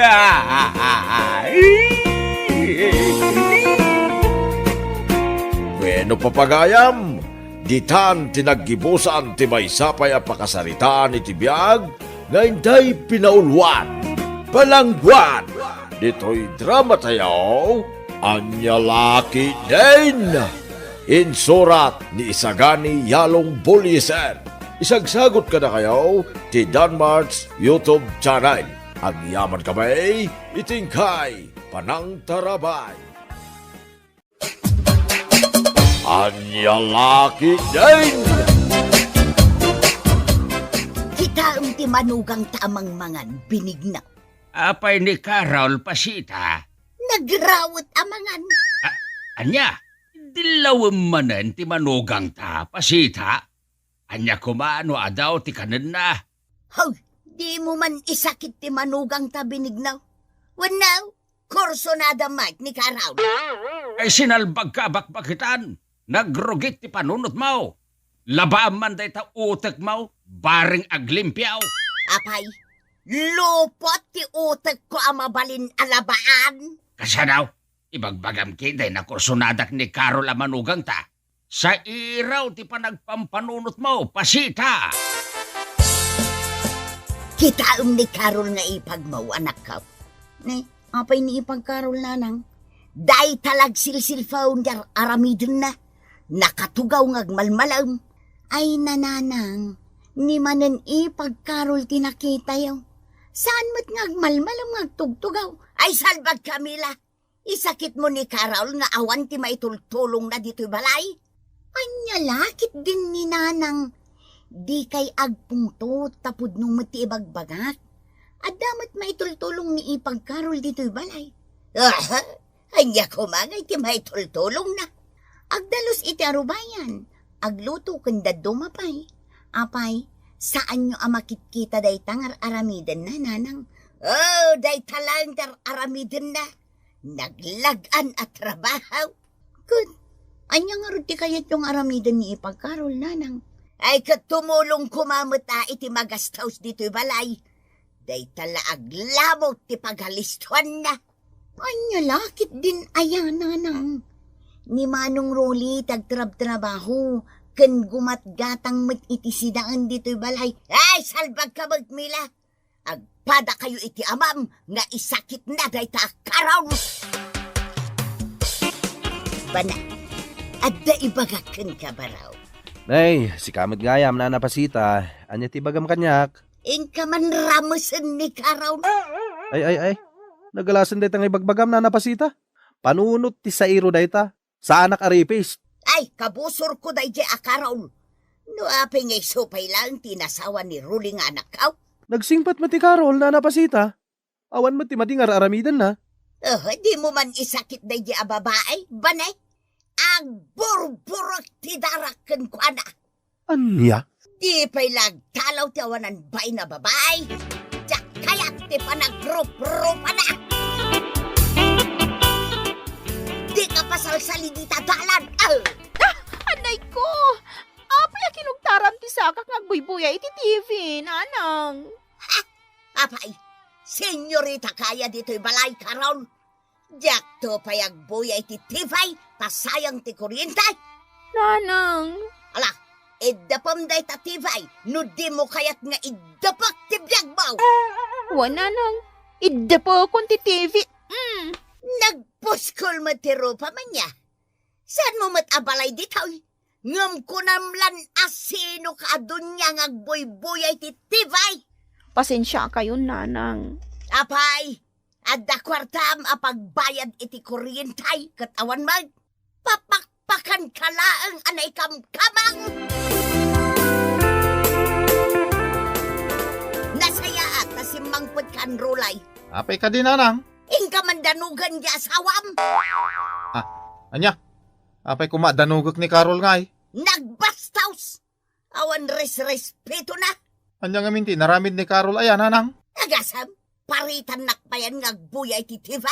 Wenno, papagayam, ditan ti naggibusan ti maysa pay a pakasaritaan iti biag nga intay pinauluan, Palangguad. Ditoy dramatayo, Ania La Ketdin! Insurat ni Isagani Yalong Buliesen. Isagsagut kadakayo ti Danmart's YouTube channel. Agyamankami iti inkay panangtarabay. Ania La Ketdin! Kitaem ti manugangta a mangmangan, Binigna. Apay ni Carol, Pasita? Nagrawet a mangan. A-, ania? Dillawem manen ti manugangta, Pasita? Ania koma no adaw ti kanenna? Hoy, dimo man isakit ti manugangta, Binigna. Wenno, kursunada met ni Carol. Ay, sinalbagka a bakbakitan. Nagrugit ti panunotmo. Labaam man dayta utekmo, bareng aglimpiaw. Apay, lupot ti utekko a mabalin a labaan. Kasano? Ibagbagam ketdi, nakursonadak ni Carol a manugangta. Sairaw ti panagpampanunotmo, Pasita! Kitaem ni Carol nga ipagmo, anakko. Ne, apay ni ipag Carol, nanang? Dayta la agsilsilpaw ti ar-aramidenna. Nakatugaw nga agmalmalem. Ay, nanang, ni manen ipag Carol ti nakitayo. Saan met nga agmalmalem nga agtugtugaw? Ay, salbag, Camila! Isakitmo ni Carol nga awan ti maitultulongna ditoy balay? Ania la ketdin ni nanang, dikay agpungtot ta pudno met ti ibagbagak. Adda met maitultulong ni ipag Carol ditoy balay. Aha, ania koma ngay ti maitultulongna? Agdalus iti arubayan, agluto ken dadduma pay. Apay, saanyo a makitkita dayta nga ar-aramidenna, nanang? Oh, dayta laeng ti ar-aramidenna. Naglag-an a trabaho. Ket, ania ngarud ti kayatyo nga aramiden ni ipag Carol, nanang? Ay, ket tumulong koma met a iti magastos ditoy balay. Dayta la aglamok ti pagalistoanna. Ania la ketdin aya, nanang? Ni Manong Rolly ti agtrabtrabaho, ken gumatgatang met iti sidaen ditoy balay. Ay, salbag ka met, Mila! Agpadakayo iti amam nga isakitna dayta a Carol! Bana, adda ibagak kenka, baro. Nay, sika met gayam, Nana Pasita. Ania ti ibagam kaniak? Inka man ramesen ni Carol. Ay, ay, ay. Nagalasen dayta nga ibagbagam, Nana Pasita. Panunot ti sairo dayta. Saanak a ripis. Ay, kabusorko daydiay a Carol. No apay nga isu pay laeng ti inasawa ni Rolly nga anakko? Nagsingpet met ti Carol, Nana Pasita. Awan met ti madi nga ar-aramidenna. Oh, dimo man isakit daydiay a babai, bane? Agburburek ti darak kenkuana. Ania? Di pay la agtalaw ti awanan bain a babai. Diak kayat ti panagruprupana. Dika pasalsali dita dalan. Ah! Ah! Anay ko! Apay a kinugtaram ti sakak nga agbuybuya iti T V, nanang? Ha? Apay, senyorita kaya ditoy balay, Carol? Diakto pay agbuya iti T V ta sayang ti kuryente. Nanang. Ala, iddepem dayta T V no dimo kayat nga iddepek ti biagmo. Wen, nanang, iddepekon ti T V. Mm. Nagpuskol met ti rupam ania. Saanmo met a balay ditoy? Ngem kunam lan a sino ka a dunia nga agbuybuya iti T V. Pasensiakayon, nanang. Apay, adda kuartam a pagbayad iti kuryente ket awan met? Papakpakanka laeng a naikamkamang! Nasayaat ta simmangpetka, Rolly. Apay kadi, nanang? Inka man danugen ti asawam. Ah, ania? Apay koma danugek ni Carol ngay? Nagbastos! Awan resrespetona. Ania ngamin ti inaramid ni Carol aya, nanang? Agasem, paritannak payen nga agbuya iti T V.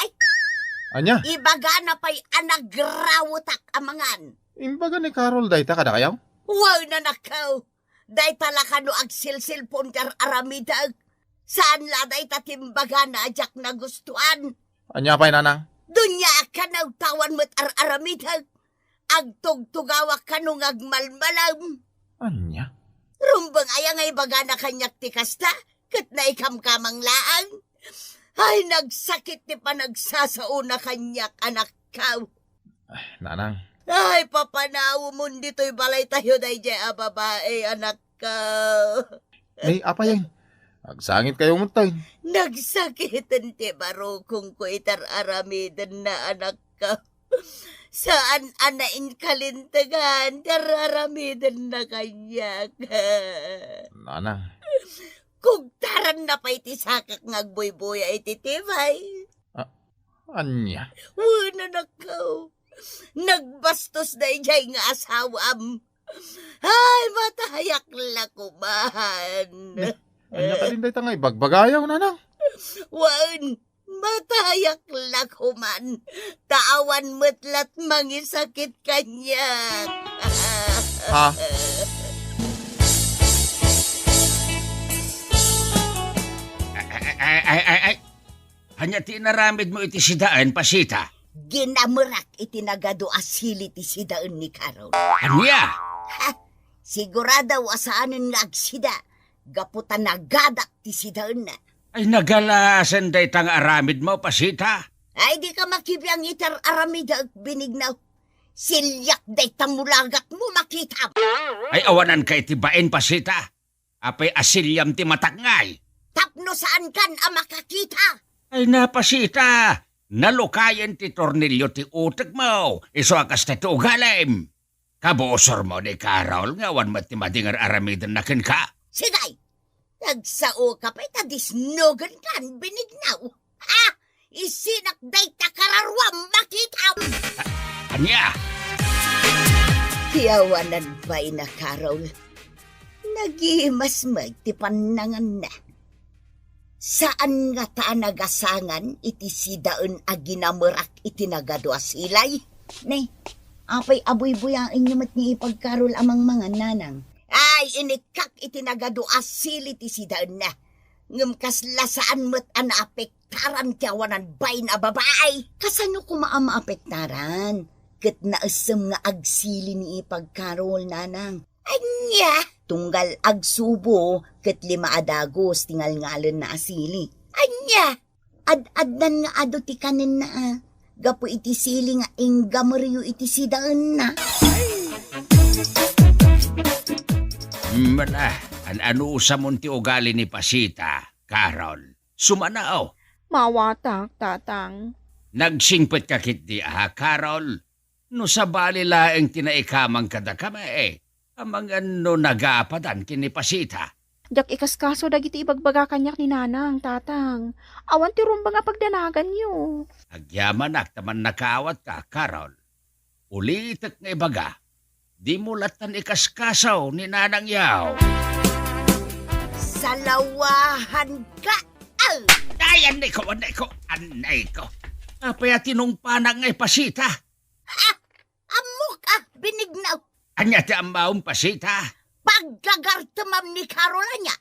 Ania? Ibagana pay a nagrawetak a mangan. Imbaga ni Carol dayta kadakayo? Wen, anakko. Dayta la kano agsilsilpon ti ar-aramidek. Saan la dayta ti imbagana a diak nagustuan. Ania pay, nanang? Dunia a kanaw ta awan met ar-aramidek. Agtugtugawak kano nga agmalmalem. Ania? Rumbeng aya nga ibagana kaniak ti kasta, ket naikamkamang laeng. Ay, nagsakit ti panagsasaona kaniak, anakko. Ay, nanang. Ay, papanawemon ditoy balaytayo daydiay a babai, anakko. Ay, apay, agsangitkayo met, tay. Nagsakiten ti barukongko iti ar-aramidenna, anakko. Saan a nainkalintegan ti ar-aramidenna kaniak. Nanang. Kugtaranna pay ti sakak nga agbuybuya iti T V. Ah, ania? Wen, anakko. Nagbastos daydiay nga asawam. Ay, matayak la koman. Ania kadin dayta nga ibagbagayo, nanang? Wen, matayak la koman. Ta awan met la ti mangisakit kaniak. Ha? Ay, ay, ay, ay, ay. Ania ti inaramidmo iti sidaen, Pasita? Ginamerak iti nagadu a sili ti sidaen ni Carol. Ania? Ha? Sigurado a saanen nga agsida, gapu ta nagadak ti sidaenna. Ay, nagalasen dayta nga aramidmo, Pasita. Ay, di ka makibiang iti ar-aramidek, Benigno. Siliak dayta mulagatmo, makitam. Ay, awanan ka iti bain, Pasita. Apay a siliam ti matak ngay? Tapno saankan a makakita. Ay, na, Pasita, nalukayen ti tornilio ti utekmo, isu a kasta ti ugalim. Kabusormo ni Carol nga awan met ti madi nga ar-aramidenna kenka. Sige, nagsaoka pay ta disnogenkan, Benigno. Ha? Isinak dayta kararuam, makitam! Ania? Ti awanan baina, Carol. Nagimas met ti pannanganna. Saan ngata a nagasangan iti sidaen a ginamerak iti nagadu a sili? Ne, apay a buybuyaenyo met ni Ipag Carol a mangmangan, Nanang? Ay, inikkak iti nagadu a sili ti sidaenna. Ngem kasla saan met a naapektaran ti awanan bain a babai. Kasano koma a maapektaran? Ket naessem nga agsili ni Ipag Carol, Nanang. Ania? Tunggal agsubo ket lima a dagus ti ngalngalenna a sili. Ania? Ad-addan nga adu ti kanenna, a. Gapu iti sili nga inggameryo iti sidaenna. Mala, an-anusamon ti ugali ni Pasita, Carol? Sumanaw. Mawatak, Tatang. Nagsingpet ka ketdi, a, Carol? No sabali laeng ti naikamang kadakami, e, amangan no nagapadan ken ni Pasita. Diak ikaskaso dagiti ibagbaga kaniak ni Nanang, Tatang. Awan ti rumbeng a pagdanaganyo. Agyamanak ta mannakawatka, Carol. Ulitek nga ibaga, dimo lattan ikaskaso ni Nanang Yaw. Salawahanka! Aw! Ay, annayko, annayko, annayko. Apay a tinungpanak nga ipasita? Ha? Ammok a, Benigno. Ania ti ammom, Pasita? Paggagartemam ni Carol ania?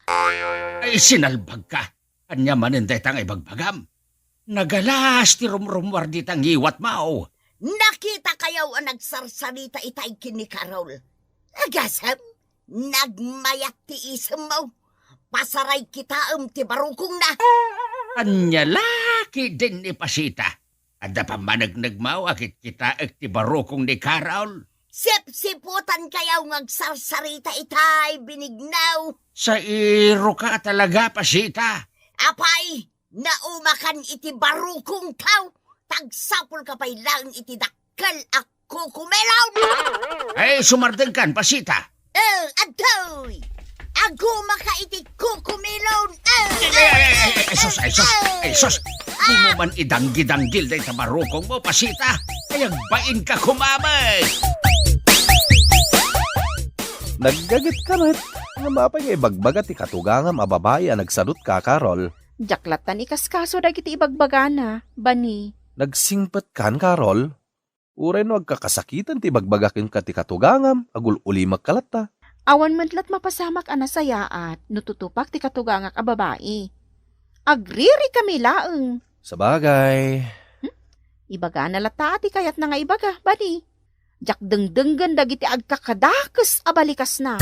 Ay, sinalbagka. Ania manen dayta nga ibagbagam? Nagalas ti rumrummuar dita ngiwatmo. Nakitakayo a nagsarsarita itay ken ni Carol. Agasem, nagmayat ti isemmo. Pasaray kitaem ti barukongna. Ania la ketdin ni Pasita? Adda pammaneknekmo a kitkitaek ti barukong ni Carol? Sipsiputankayo nga agsarsarita itay, Benigno. Sairoka talaga, Pasita. Apay, naumakan iti barukongko, ta agsapulka pay laeng iti dakkel a kukumelon. Ay, sumardengkan, Pasita. Eh, adtoy! Agumaka iti kukumelon. Eh, Ay, ay, ay, ay, ay, eh, sus, ay, sus, eh, ay, sus. Dimo man idanggidanggil dayta barukongmo, Pasita. Ay, agbainka koma met. Naggagetka met. Ngem apay nga ibagbaga ti katugangam a babai a nagsadutka, Carol? Diak lattan ikaskaso dagiti ibagbagana, Bani. Nagsingpetkan, Carol? Uray no agkakasakitan ti ibagbaga kenka ti katugangam, agul-ulimekka latta. Awan met lat mapasamak a nasayaat no tutupak ti katugangak a babai. Agririkami laeng. Sabagay. Hmm? Ibagana latta ti kayatna nga ibaga, Bani. Diak dengdenggen dagiti agkakadakes a balikasna.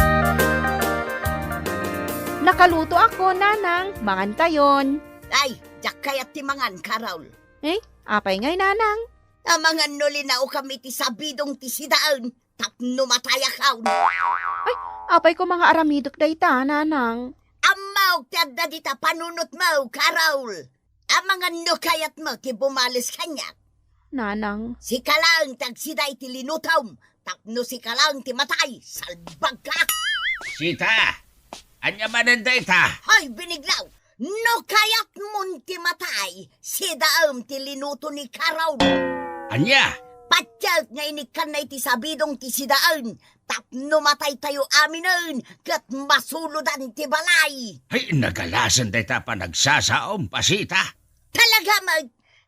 Nakalutoakon, Nanang. Mangankayon. Ay, diak kayat ti mangan, Carol. Eh, apay ngay, Nanang? Amangan no linaokam iti sabidong ti sidaen tapno matayakon. Ay, apay koma nga aramidek dayta, Nanang? Ammok ti adda dita panunotmo, Carol. Amangan no kayatmo ti bumales kaniak. Nanang. Sika laeng ti agsida iti linutom tapno sika laeng ti matay, salbagka. Sita, ania manen dayta? Hoy, Benigno! No kayatmon ti matay, sidaem ti linuto ni Carol. Ania? Patiek nga inikkanna iti sabidong ti sidaen tapno mataytayo aminen ket masulodan ti balay. Ay, nagalasen dayta panagsasaom, Pasita. Talaga met,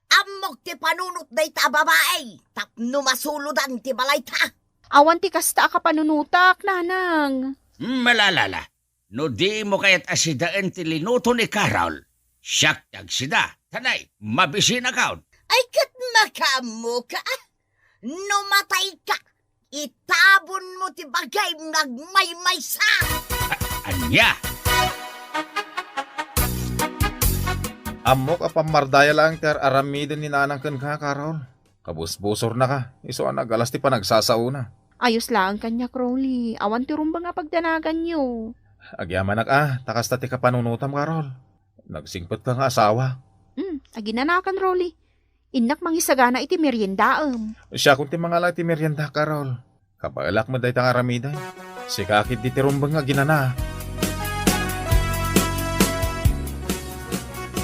ammok ti panunot dayta a babai tapno masulodan ti balayta. Awan ti kasta a kapanunotak, Nanang. Malalala. No dimo kayat a sidaen ti linuto ni Carol, siak ti agsida. Tanay, mabisinakon. Ay, ket makaammoka? No matayka, itabonmo ti bagim nga agmaymaysa! A-, ania? Ammok a pammardaya laeng ti ar-aramiden ni Nanang kenka, Carol. Kabusbusornaka, isu a nagalas ti panagsasaona. Ayos laeng kaniak, Rolly. Awan ti rumbeng a pagdanaganyo. Agyamanak a, ta kasta ti kapanunotam, Carol. Nagsingpetka nga asawa. Hmm, aginanakan, Rolly. Innak mangisagana iti meriendaem. Siakon ti mangala iti merienda, Carol. Kabaelak met dayta nga aramiden. Sika ketdi ti rumbeng nga aginana.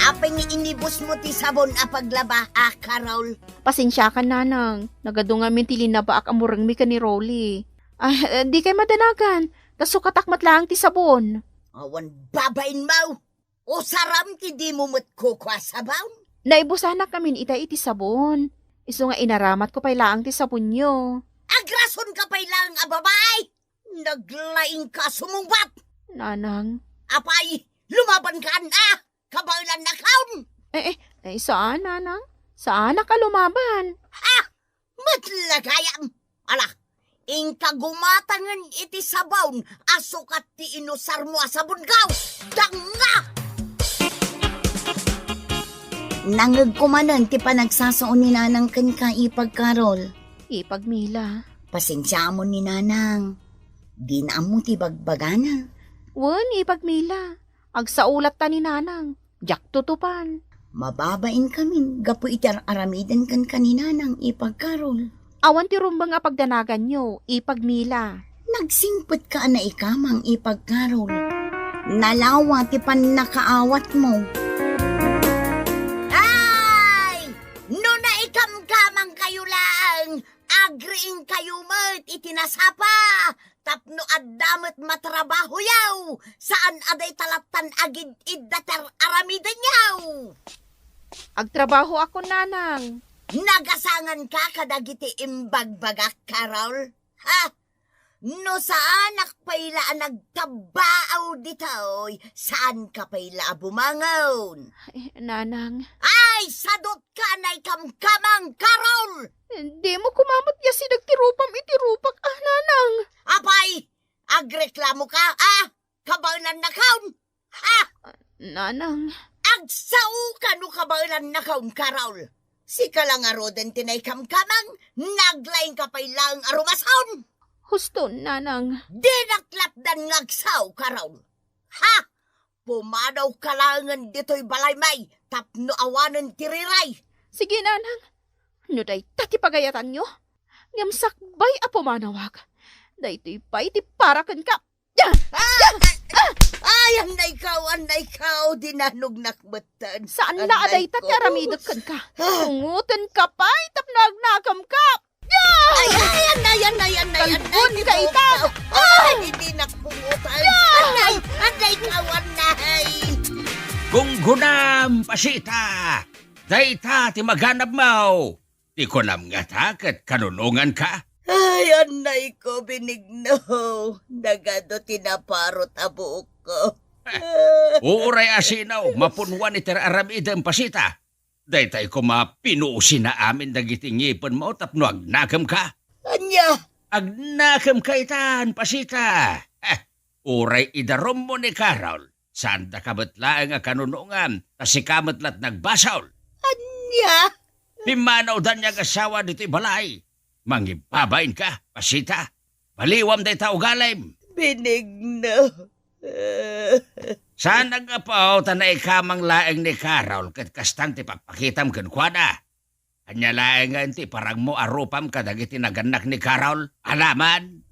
Apay nga inibusmo ti sabon a paglaba, a, Carol? Pasensiakan, Nanang. Nagadu ngamin ti linabaak a murengmi ken ni Rolly. Ay, eh, dikay madanagan. Ta sukatak met laeng ti sabon. Awan babainmo! Usaram ti dimo met kukua sabon. Naibusanak ngamin ita iti sabon. Isu nga inaramatko pay laeng ti sabonyo. Agrasonka pay laeng a babai! Naglaingka a sumungbat! Nanang. Apay, lumabanka, a? Kabaelannakon! Eh, eh, eh, saan, Nanang? Saanak a lumaban. Ha? Met la gayam! Ala, inka gumatangen iti sabon a sukat ti inusarmo a sabon, gaw! Danga! Nangegko manen ti panagsasao ni Nanang kenka, Ipag Carol. Ipag Mila. Pasensiamon ni Nanang. Dina ammo ti bagbagana. Wen, Ipag Mila. Agsao latta ni Nanang. Diak tutupan. Mababain kamin gapu iti ar-aramiden kenka ni Nanang, Ipag Carol. Awan ti rumbeng a pagdanaganyo, Ipag Mila. Nagsingpetka a naikamang, Ipag Carol. Nalawa ti pannakaawatmo. Ay! No naikamkamangkayo laeng, agriingkayo met iti nasapa tapno adda met matrabahoyo, saan a dayta lattan agid-idda ti ar-aramidenyo. Agtrabahoakon, Nanang. Nagasanganka kadagiti imbagbagak, Carol? Ha? No saanak pay la a nagtabbaaw ditoy, saanka pay la a bumangon. Ay, Nanang. Ay, sadot ka naikamkamang, Carol! Dimo koma met nga sideg ti rupam iti rupak, a, Nanang. Apay, agreklamoka, a? Kabaelannakon? Ha? Nanang. Agsaoka no kabaelannakon, Carol. Sika la ngaruden ti naikamkamang, naglaingka pay laeng a rumason. Huston, Nanang. Dinak latdan nga agsao, Carol. Ha? Pumadawka laengen ditoy balaymi tapno awanen ti riray. Sige, Nanang. No dayta ti pagayatanyo, ngem sakbay a pumanawak, daytoy pay ti para kenka. Ah! Ah! Ay, annaykaw, annaykaw, dinanognak metten. Saan la a dayta ti aramidek kenka. Ah! Pungotenka pay tapno agnakemka. Ay, ay, annay, annay, annay, annay. Kalbon ka ita. Ay, dinak pungotan. Annay, annaykaw, annay. Gunggonam, Pasita. Dayta ti maganabmo. Ti kunam ngata ket kanunonganka? Ay, annayko, Benigno. Nagadu ti naparot a buokko. Uray asino, mapunuan iti aramidem, Pasita. Daytay koma pinuosina amin dagiti ngipenmo tapno agnakemka. Ania? Agnakemka itan, Pasita. Eh, uray idarummo ni Carol. Saandaka met laeng a kanunongan, ta sika met lat nagbasol. Ania? Pimmanawdan nga agasawa ditoy balay. Mangibabainka, Pasita. Baliwam dayta ugalim. Benigno. Saan a gapu ta naikamang laeng ni Carol ket kastan ti pagpakitam kenkuana. Ania laengen ti iparangmo a rupam kadagiti nagannak ni Carol? Alaman?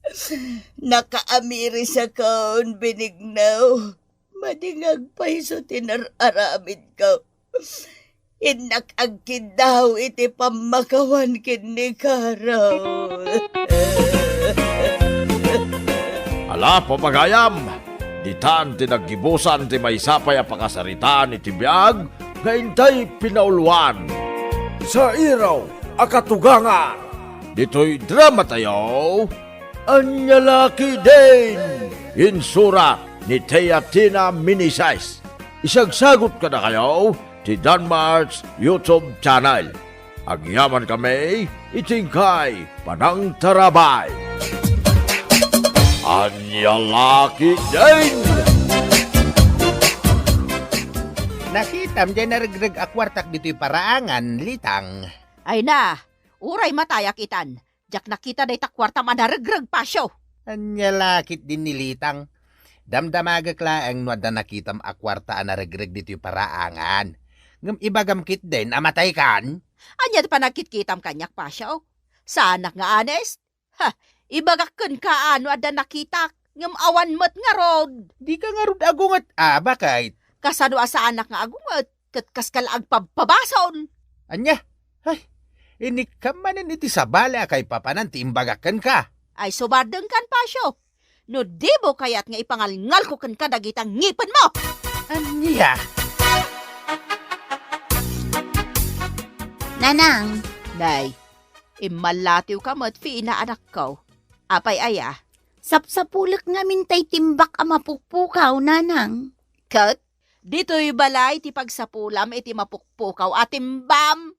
Nakaamirisakon, Benigno. Madi nga agpayso ti nar-aramidko. Innak agkiddaw iti pammakawan ken ni Carol. Ala, papagayam, ditan ti naggibusan ti maysa pay a pakasaritaan iti biag nga intay pinauluan. Sairaw a katugangan. Ditoy dramatayo, Ania La Ketdin! Insurat ni Teatina Meneses. Isagsagut kadakayo ti Danmart's YouTube channel. Agyaman kami iti inkay panangtarabay. Ania la ketdin? Nakitam diay naregreg a kuartak ditoy paraangan, Litang. Ay na, uray matayak itan. Diak nakita dayta kuartam a naregreg, Pasio. Ania la ketdin ni Litang? Damdamagek laeng no adda nakitam a kuarta a naregreg ditoy paraangan. Ngem ibagam ketdin a mataykan. Ania ti panagkitkitam kaniak, Pasio? Saanak nga honest? Ha, ibagak kenka no adda nakitak, ngem awan met ngarud. Dika ngarud agunget a, baket? Kasano a saanak nga agunget? Ket kaska la agpabpabasol. Ania? Ay, inikkam manen iti sabali a kaipapanan ti imbagak kenka. Ay, subardengkan, Pasio. No dimo kayat nga ipangalngalko kenka dagita ngipenmo. Ania? Nanang. Nay, immallatiwka met, Fina, anakko. Apay aya? Sapsapulek ngamin tay timbak a mapukpukaw, Nanang. Ket? Ditoy balay ti pagsapulam iti mapukpukaw a timbam.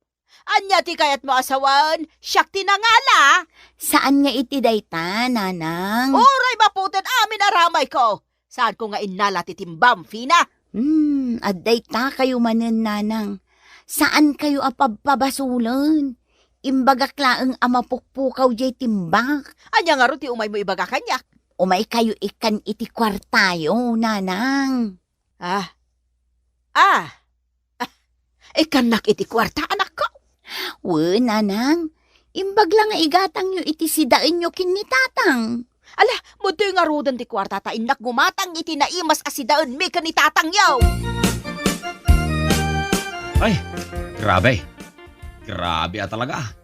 Ania ti kayatmo a sawen? Siak ti nangala. Saan nga iti dayta, Nanang. Uray maputed amin a ramayko. Saanko nga innala ti timbam, Fina. Hmm, adda ita kayo manen, Nanang. Saan kayo a pabpabasulen? Imbagak laeng a mapukpukaw jay timbak. Ania ngarud ti umaymo ibaga kaniak? Umay kayo ikkan iti kuartayo, Nanang. Ah. Ah. Ah. Ikkannak iti kuarta, anakko. Wen, Nanang. Imbag la nga igatangyo iti sidaenyo ken ni Tatang. Ala, madtoy ngaruden ti kuarta ta innak gumatang iti naimas a sidaenmi ken ni Tatangyo. Ay, grabe. Grabe a talaga.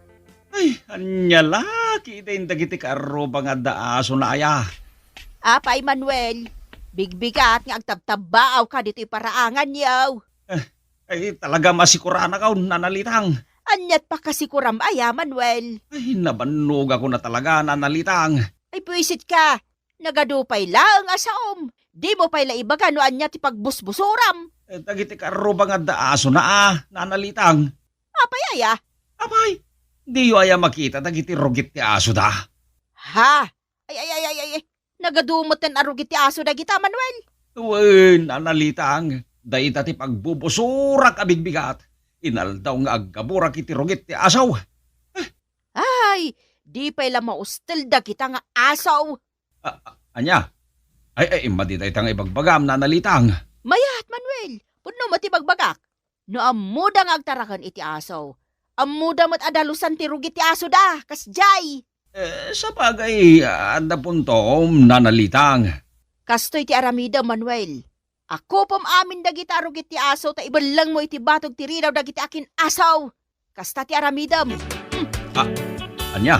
Ay, ania la ketdin dagiti kaarruba nga adda asona aya? Apay, Manuel, bigbigat nga agtabtabaawka ditoy paraanganyo. Eh, ay, talaga masikuranakaw, Nana Litang. Aniat pakasikuram aya, Manuel? Ay, nabannogakon a talaga, Nana Litang. Ay, buisitka. Nagadu pay laeng a saom. Dimo pay la ibaga no ania ti pagbusbusuram. Eh, dagiti kaarruba nga adda asona a, Nana Litang. Apay aya? Apay, diyo aya makita dagiti rugit ti asoda? Ha? Ay, ay, ay, ay, ay, ay. Nagadu metten a rugit ti aso dagita, Manuel. Wen, Nana Litang, dayta ti pagbubusurak a bigbigat. Inaldaw nga aggaburak iti rugit ti aso. Ay, di pay la maustel dagita nga aso. A-, a-, ania? Ay, ay, madi dayta nga ibagbagam, Nana Litang. Mayat, Manuel. Pudno met ti bagbagak. No ammoda nga agtaraken iti aso, ammoda met a dalusan ti rugit ti asoda, kasdiay. Eh, sabagay, adda puntom, Nana Litang. Kastoy ti aramidem, Manuel. Akupem amin dagita a rugit ti aso ta ibellengmo iti batog ti ridaw dagiti akin-aso. Kasta ti aramidem. Hmm. Ah, ania?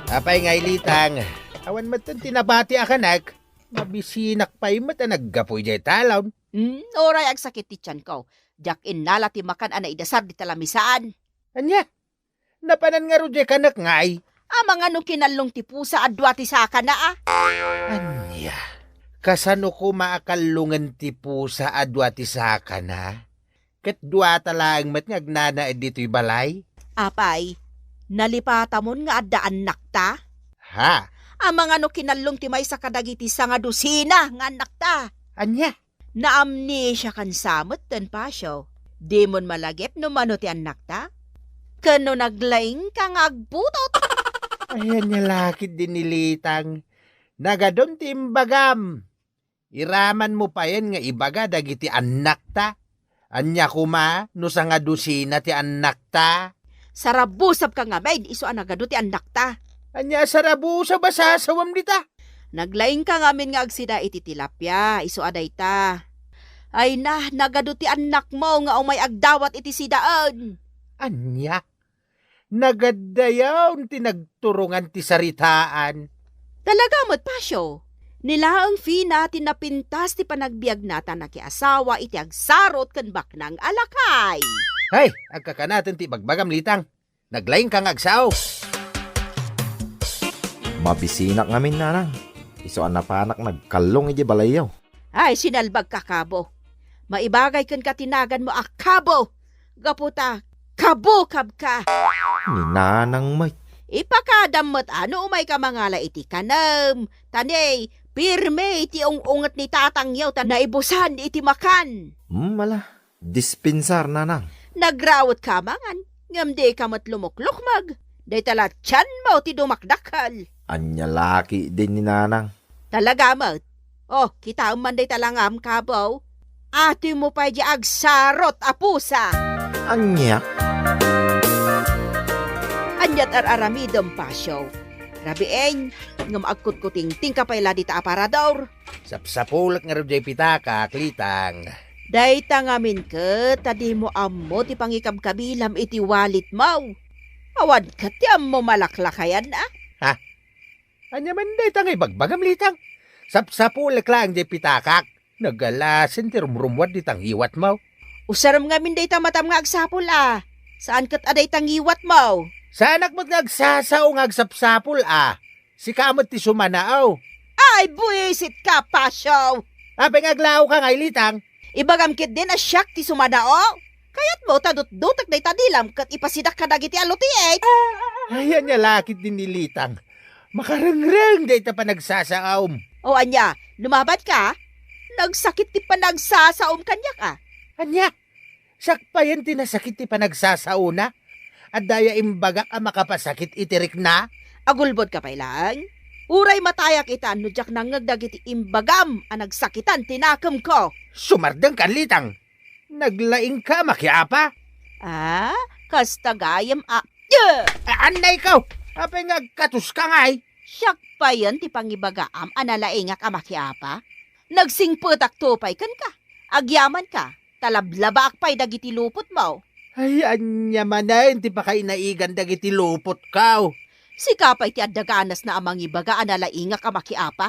Apay ngay, Litang, awan metten ti nabati a kanak. Mabisinak pay met a naggapu idiay talon. Hmm, uray agsakit ti tianko. Diak innala ti makan a naidasar dita lamisaan. Ania? Napanan ngarud diay kanak ngay? Amangan no kinallong ti pusa a dua ti sakana, a? Ania? Kasano koma a kallongen ti pusa a dua ti sakana? Ket duata laeng met nga agnanaed ditoy balay? Apay, nalipatamon nga adda annakta? Ha? Amangan no kinallong ti maysa kadagiti sangadusina nga annakta? Ania? Naamnesiakan sa metten, Pasio. Dimon malagip no mano ti annakta? Ken no naglaingka nga agputot? Ay, ania la ketdin ni Litang. Nagadun ti imbagam. Iramanmo payen nga ibaga dagiti annakta. Ania koma no sangadusina ti annakta? Sarabusabka ngamin isu a nagadu ti annakta. Ania a sarabusab a sasawam dita? Naglaingka ngamin nga agsida iti tilapia, isu a dayta. Ay na, nagadu ti annakmo nga umay agdawat iti sidaen. Ania? Nagaddayaw ti nagturongan ti saritaan. Talaga met, Pasio. Ni laeng Fina ti napintas ti panagbiagna ta nakiasawa iti agsarot ken baknang a lakay. Hay, agkakanaten ti ibagbagam, Litang. Naglaingka nga agsao. Mabisinak ngamin, Nanang. Isu a napanak nagkallong idiay balayyo. Ay, sinalbagka, Kabo. Maibagay kenka ti naganmo a Kabo. Gapu ta, kabukabka. Ni Nanang met. Ipakadam met a no umayka mangala iti kanem, ta ni, pirme iti ung-unget ni tatangyo ta naibusan iti makan. Hmm, ala, dispensar, Nanang. Nagrawetka a mangan, ngem dika met lumuklukmeg. Dayta la tianmo ti dumakdakkel. Ania la ketdin ni Nanang? Talaga met. Oh, kitaem man dayta langam, kabaw. Atoymo pay diay agsarot a pusa. Ania? Ania ti ar-aramidem, Pasio? Rabiin, ngem agkutkutingtingka pay la dita aparador. Sapsapulek ngarud diay pitakak, Litang. Dayta ngamin ket ta dimo ammo ti pangikabkabilam iti walitmo. Awan ket ti ammo malaklakayan, a? Ha? Ania man dayta nga ibagbagam, Litang? Sapsapulek laeng diay pitakak. Nagalasen ti rumrumuad dita ngiwatmo. Usarem ngamin dayta matam nga agsapul, a. Saan ket a dayta ngiwatmo. Saanak met nga agsasao nga agsapsapul, a. Sika met ti sumanao. Ay, buisitka, Pasio! Apay nga aglaoka ngay, Litang? Ibagam ketdin a siak ti sumanao. Kayatmo ta dutdutek dayta dilam ket ipasidak kadagiti alutiit. Ay, ania la ketdin ni Litang? Makarengreng dayta panagsasaom. O ania, lumabatka? Nagsakit ti panagsasaom kaniak, a. Ania? Siak payen ti nasakit ti panagsasaona? Adda aya imbagak a makapasakit iti rikna? Agulbodka pay laeng? Uray matayak ita no diak nangngeg dagiti imbagam a nagsakitan ti nakemko. Sumardengka, Litang. Naglaingka a makiapa? A, kasta gayam a, a-, annayko! Apay nga agkatoska ngay? Siak payen ti pangibagaam a nalaingak a makiapa? Nagsingpetakto pay kenka. Agyamanka, ta lablabaak pay dagiti lupotmo. Ay, ania manen ti pakainaigan dagiti lupotko? Sika pay ti adda ganasna a mangibaga a nalaingak a makiapa.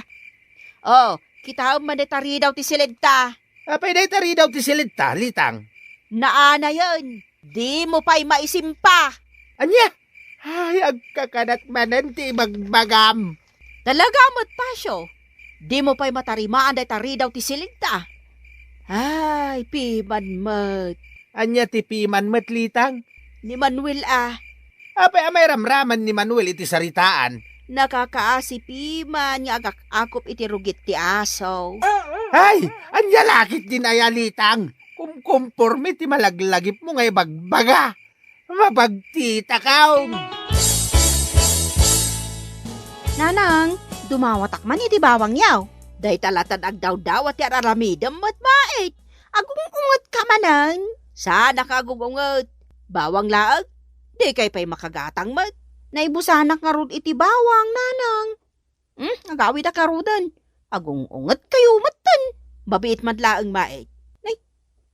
O, kitaem man dayta ridaw ti silidta. Apay dayta ridaw ti silidta, Litang? Naanayen, dimo pay maisimpa. Ania? Ay, agkakanat manen ti ibagbagam. Talaga met, Pasio. Dimo pay matarimaan dayta ridaw ti silidta. Ay, piman met. Ania ti piman met, Litang? Ni Manuel a. Apay a mairamraman ni Manuel iti saritaan? Nakakaasi piman nga agak-akop iti rugit ti aso. Ay, ania la ketdin aya, Litang? Kumkumporme ti malaglagipmo nga ibagbaga. Mabagtitakaw! Nanang, dumawatak man iti bawangyo. Dayta latta agdawdawat ti ar-aramidem met, mait. Agung-ungetka manen. Saanka agung-unget. Bawang laeng. Dikay pay makagatang met. Naibusanak ngarud iti bawang, Nanang. Hmm, agawidak ngaruden. Agung-ungetkayo metten. Mabiit man laeng, mait. Nay,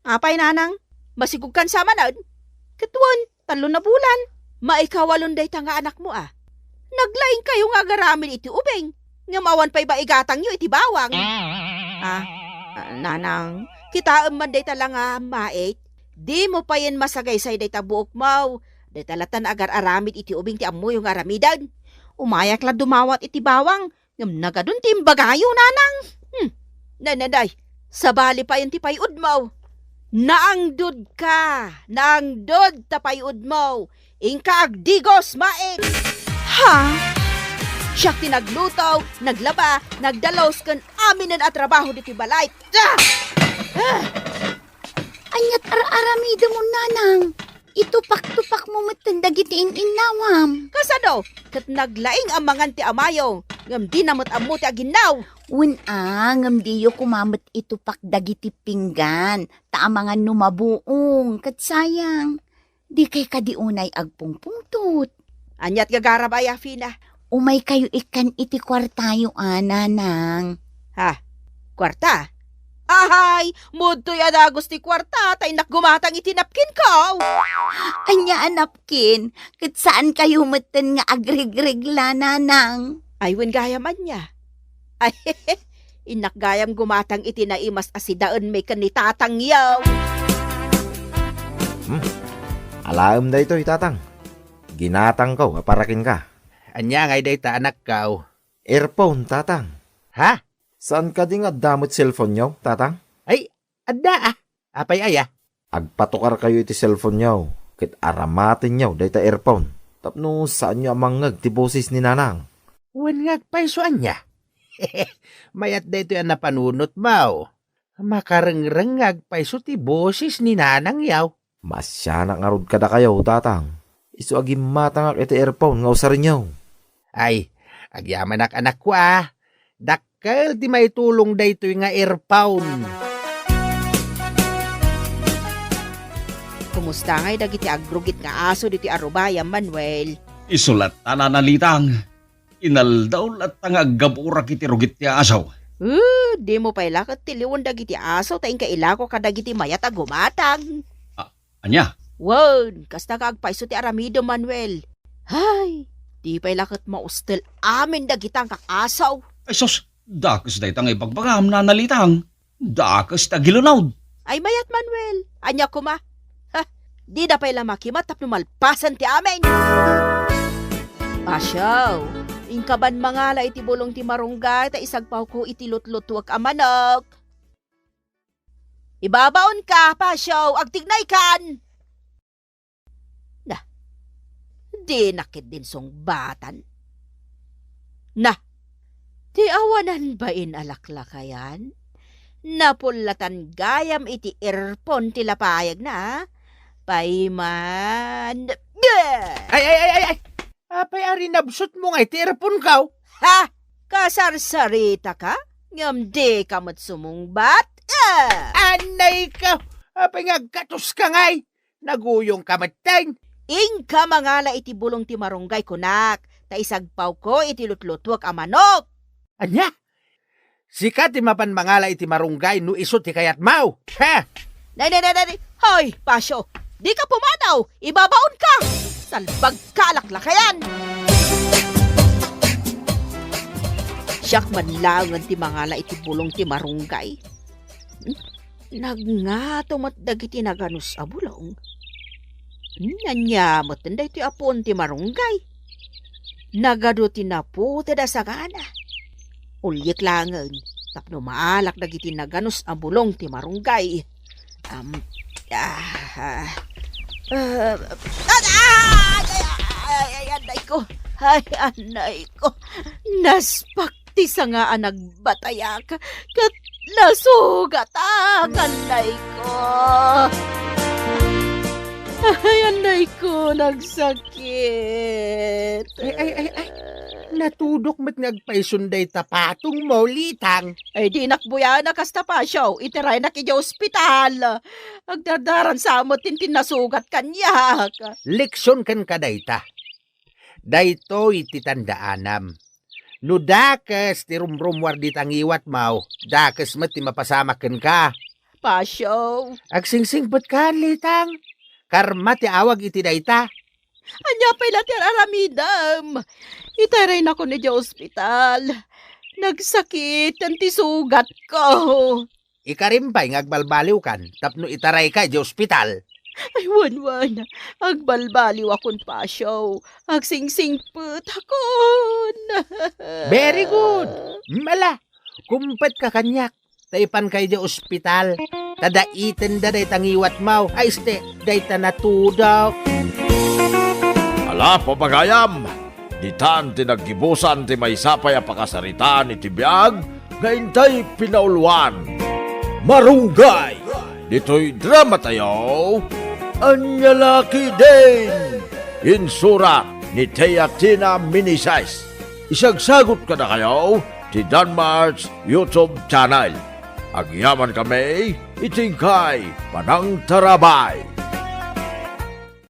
apay, Nanang? Masigugkan sa manen? Ket wen, tallo na bulan. Maikawalon dayta nga anakmo a. Naglaingkayo nga agaramid iti ubing, ngem awan pay maigatangyo iti bawang. Ah, ah, Nanang, kitaem man dayta la nga, mait. Dimo payen masagaysay dayta buokmo. Dayta latta nga agar-aramid iti ubing ti ammoyo nga aramiden. Umayak la dumawat iti bawang, ngem nagadun ti imbagayo, Nanang. Hmm. Nay, nay, nay. Sabali payen ti pay-udmo. Naangdodka. Naangdod ta pay-udmo. Inka agdigos, mait. Ha? Siak ti nagluto, naglaba, nagdalus ken aminen a trabaho ditoy balay. Ah! Ah! Aniat ar-aramidem, Nanang? Itupak-tupakmo metten dagiti in-innawam. Kasano? Ket naglaing a mangan ti amayo, ngem dina met ammo ti aginnaw. Wen a, ngem diyo koma met itupak dagiti pinggan, ta amangan no mabuong, ket sayang. Dikay kadi unay agpungpungtot. Aniat gagaram aya, Fina? Umaykayo ikkan iti kuartayo a, Nanang. Ha? Kuarta? Ahay, mudtoy a dagus ti kuarta, ta innak gumatang iti napkinko. Ania a napkin? Ket saankayo metten nga agrigregla, Nanang. Ay, wen gayam ania. Ay, innak gayam gumatang iti naimas a sidaenmi ken ni tatangyo. Hmm. Alaem daytoy, tatang. Ginatangko a para kenka. Ania ngay dayta, anakko? Earphone, tatang. Ha? Saan kadi nga adda met cellphone-yo, tatang? Ay, adda a. Apay aya? Agpatukarkayo iti cellphone-yo. ket aramatenyo dayta earphone tapno saanyo a mangngeg ti boses ni Nanang. Wen nga agpayso ania? Mayat daytoy a napanunotmo. Makarengreng nga agpayso ti boses ni Nanangyo. Maasianak ngarud kadakayo, Tatang. Isu a gimmatangak iti earphone nga usarenyo. Ay, agyamanak, anakko, a. Dakkel ti maitulong daytoy nga earphone. Kumusta ngay dagiti agrugit nga aso ditoy a rubayam, Manuel? Isu latta, Nana Litang. Inaldaw latta nga aggaburak iti rugit ti aso. Eh, dimo pay la ket tiliwen dagiti aso ta inka ilako kadagiti mayat a gumatang. A-, ania? Wen, kasta nga agpayso ti aramidem, Manuel. Hay, di pay la ket maustel amin dagita nga aso. Ay sus, dakes dayta nga ibagbagam, Nana Litang. Dakes ti agilunod. Ay, mayat, Manuel. Ania koma? Ha, dida pay la makimat tapno malpasen ti amin. Pasio, inka ban mangala iti bulong ti marunggay ta isagpawko iti lutlutuek a manok. Ibabaonka, Pasio, agtignaykan. Na, dina ketdin sungbatan. Na, ti awanan bain a laklakayan? Napullatan gayam iti earphone ti lapayagna, a? Payman. Ay, ay, ay, ay, ay! Apay a rinabsotmo nga iti earphone-ko? Ha? Kasarsaritaka? Ngem dika met sumungbat? Ah! Anay ka! Apay nga agkatoska ngay? Naguyongka metten. Inka mangala iti bulong ti marunggay kunak, ta isagpawko iti lutlutuek a manok. Ania? Sika ti mapan mangala iti marunggay no isu ti kayatmo. Ha? Nay, nay, nay, nay, nay. Hoy, Pasio, dika pumanaw! Ibabaonka! Salbagka a laklakayan! Siak man laengen ti mangala iti bulong ti marunggay. Hmm? Nagngato met dagiti naganus a bulong. Hmm, ania met daytoy a puon ti marunggay? Nagadu ti naputed a sagana. Uliek laengen tapno maalak dagiti naganus a bulong ti marunggay. Am, ah, ah, ah, ay, ay, ay, ay, anay ko. Ay, anay ko. Naspak ti sanga a nagbatayak, ket nasugatak, anay ko. Ay, anay ko, nagsakit. Ay, ay, ay, ay. Natudok met nga agpayson dayta patongmo, Litang. Ay, dinak buyaen a kasta, Pasio. Itaraynak idiay ospital. Agdardaran sa met ti nasugat kaniak. Leksion kenka dayta. Daytoy ti tandaanam. No dakes ti rumrummuar dita ngiwatmo, dakes met ti mapasamak kenka. Pasio. Agsingsingpetka, Litang. Karma ti awag iti dayta. Ania pay la ti ar-aramidem? Itaraynakon idiay ospital. Nagsakiten ti sugatko. Ikarim pay nga agbalbaliwkan tapno itarayka idiay ospital. Ay, wen, wen. Agbalbaliwakon, Pasio. Agsingsingpetakon. Very good. Mala, kumpetka kaniak. Ta ipanka idiay ospital. Ta daitenda dayta ngiwatmo. Ay, este, dayta natudok. Ala, papagayam! Ditan ti naggibusan ti maysa pay a pakasaritaan iti biag nga intay pinauluan. Marunggay! Ditoy dramatayo, Ania La Ketdin! Insurat ni Teatina Minises. Isagsagut kadakayo ti Danmart's YouTube channel. Agyamankami iti inkay panangtarabay.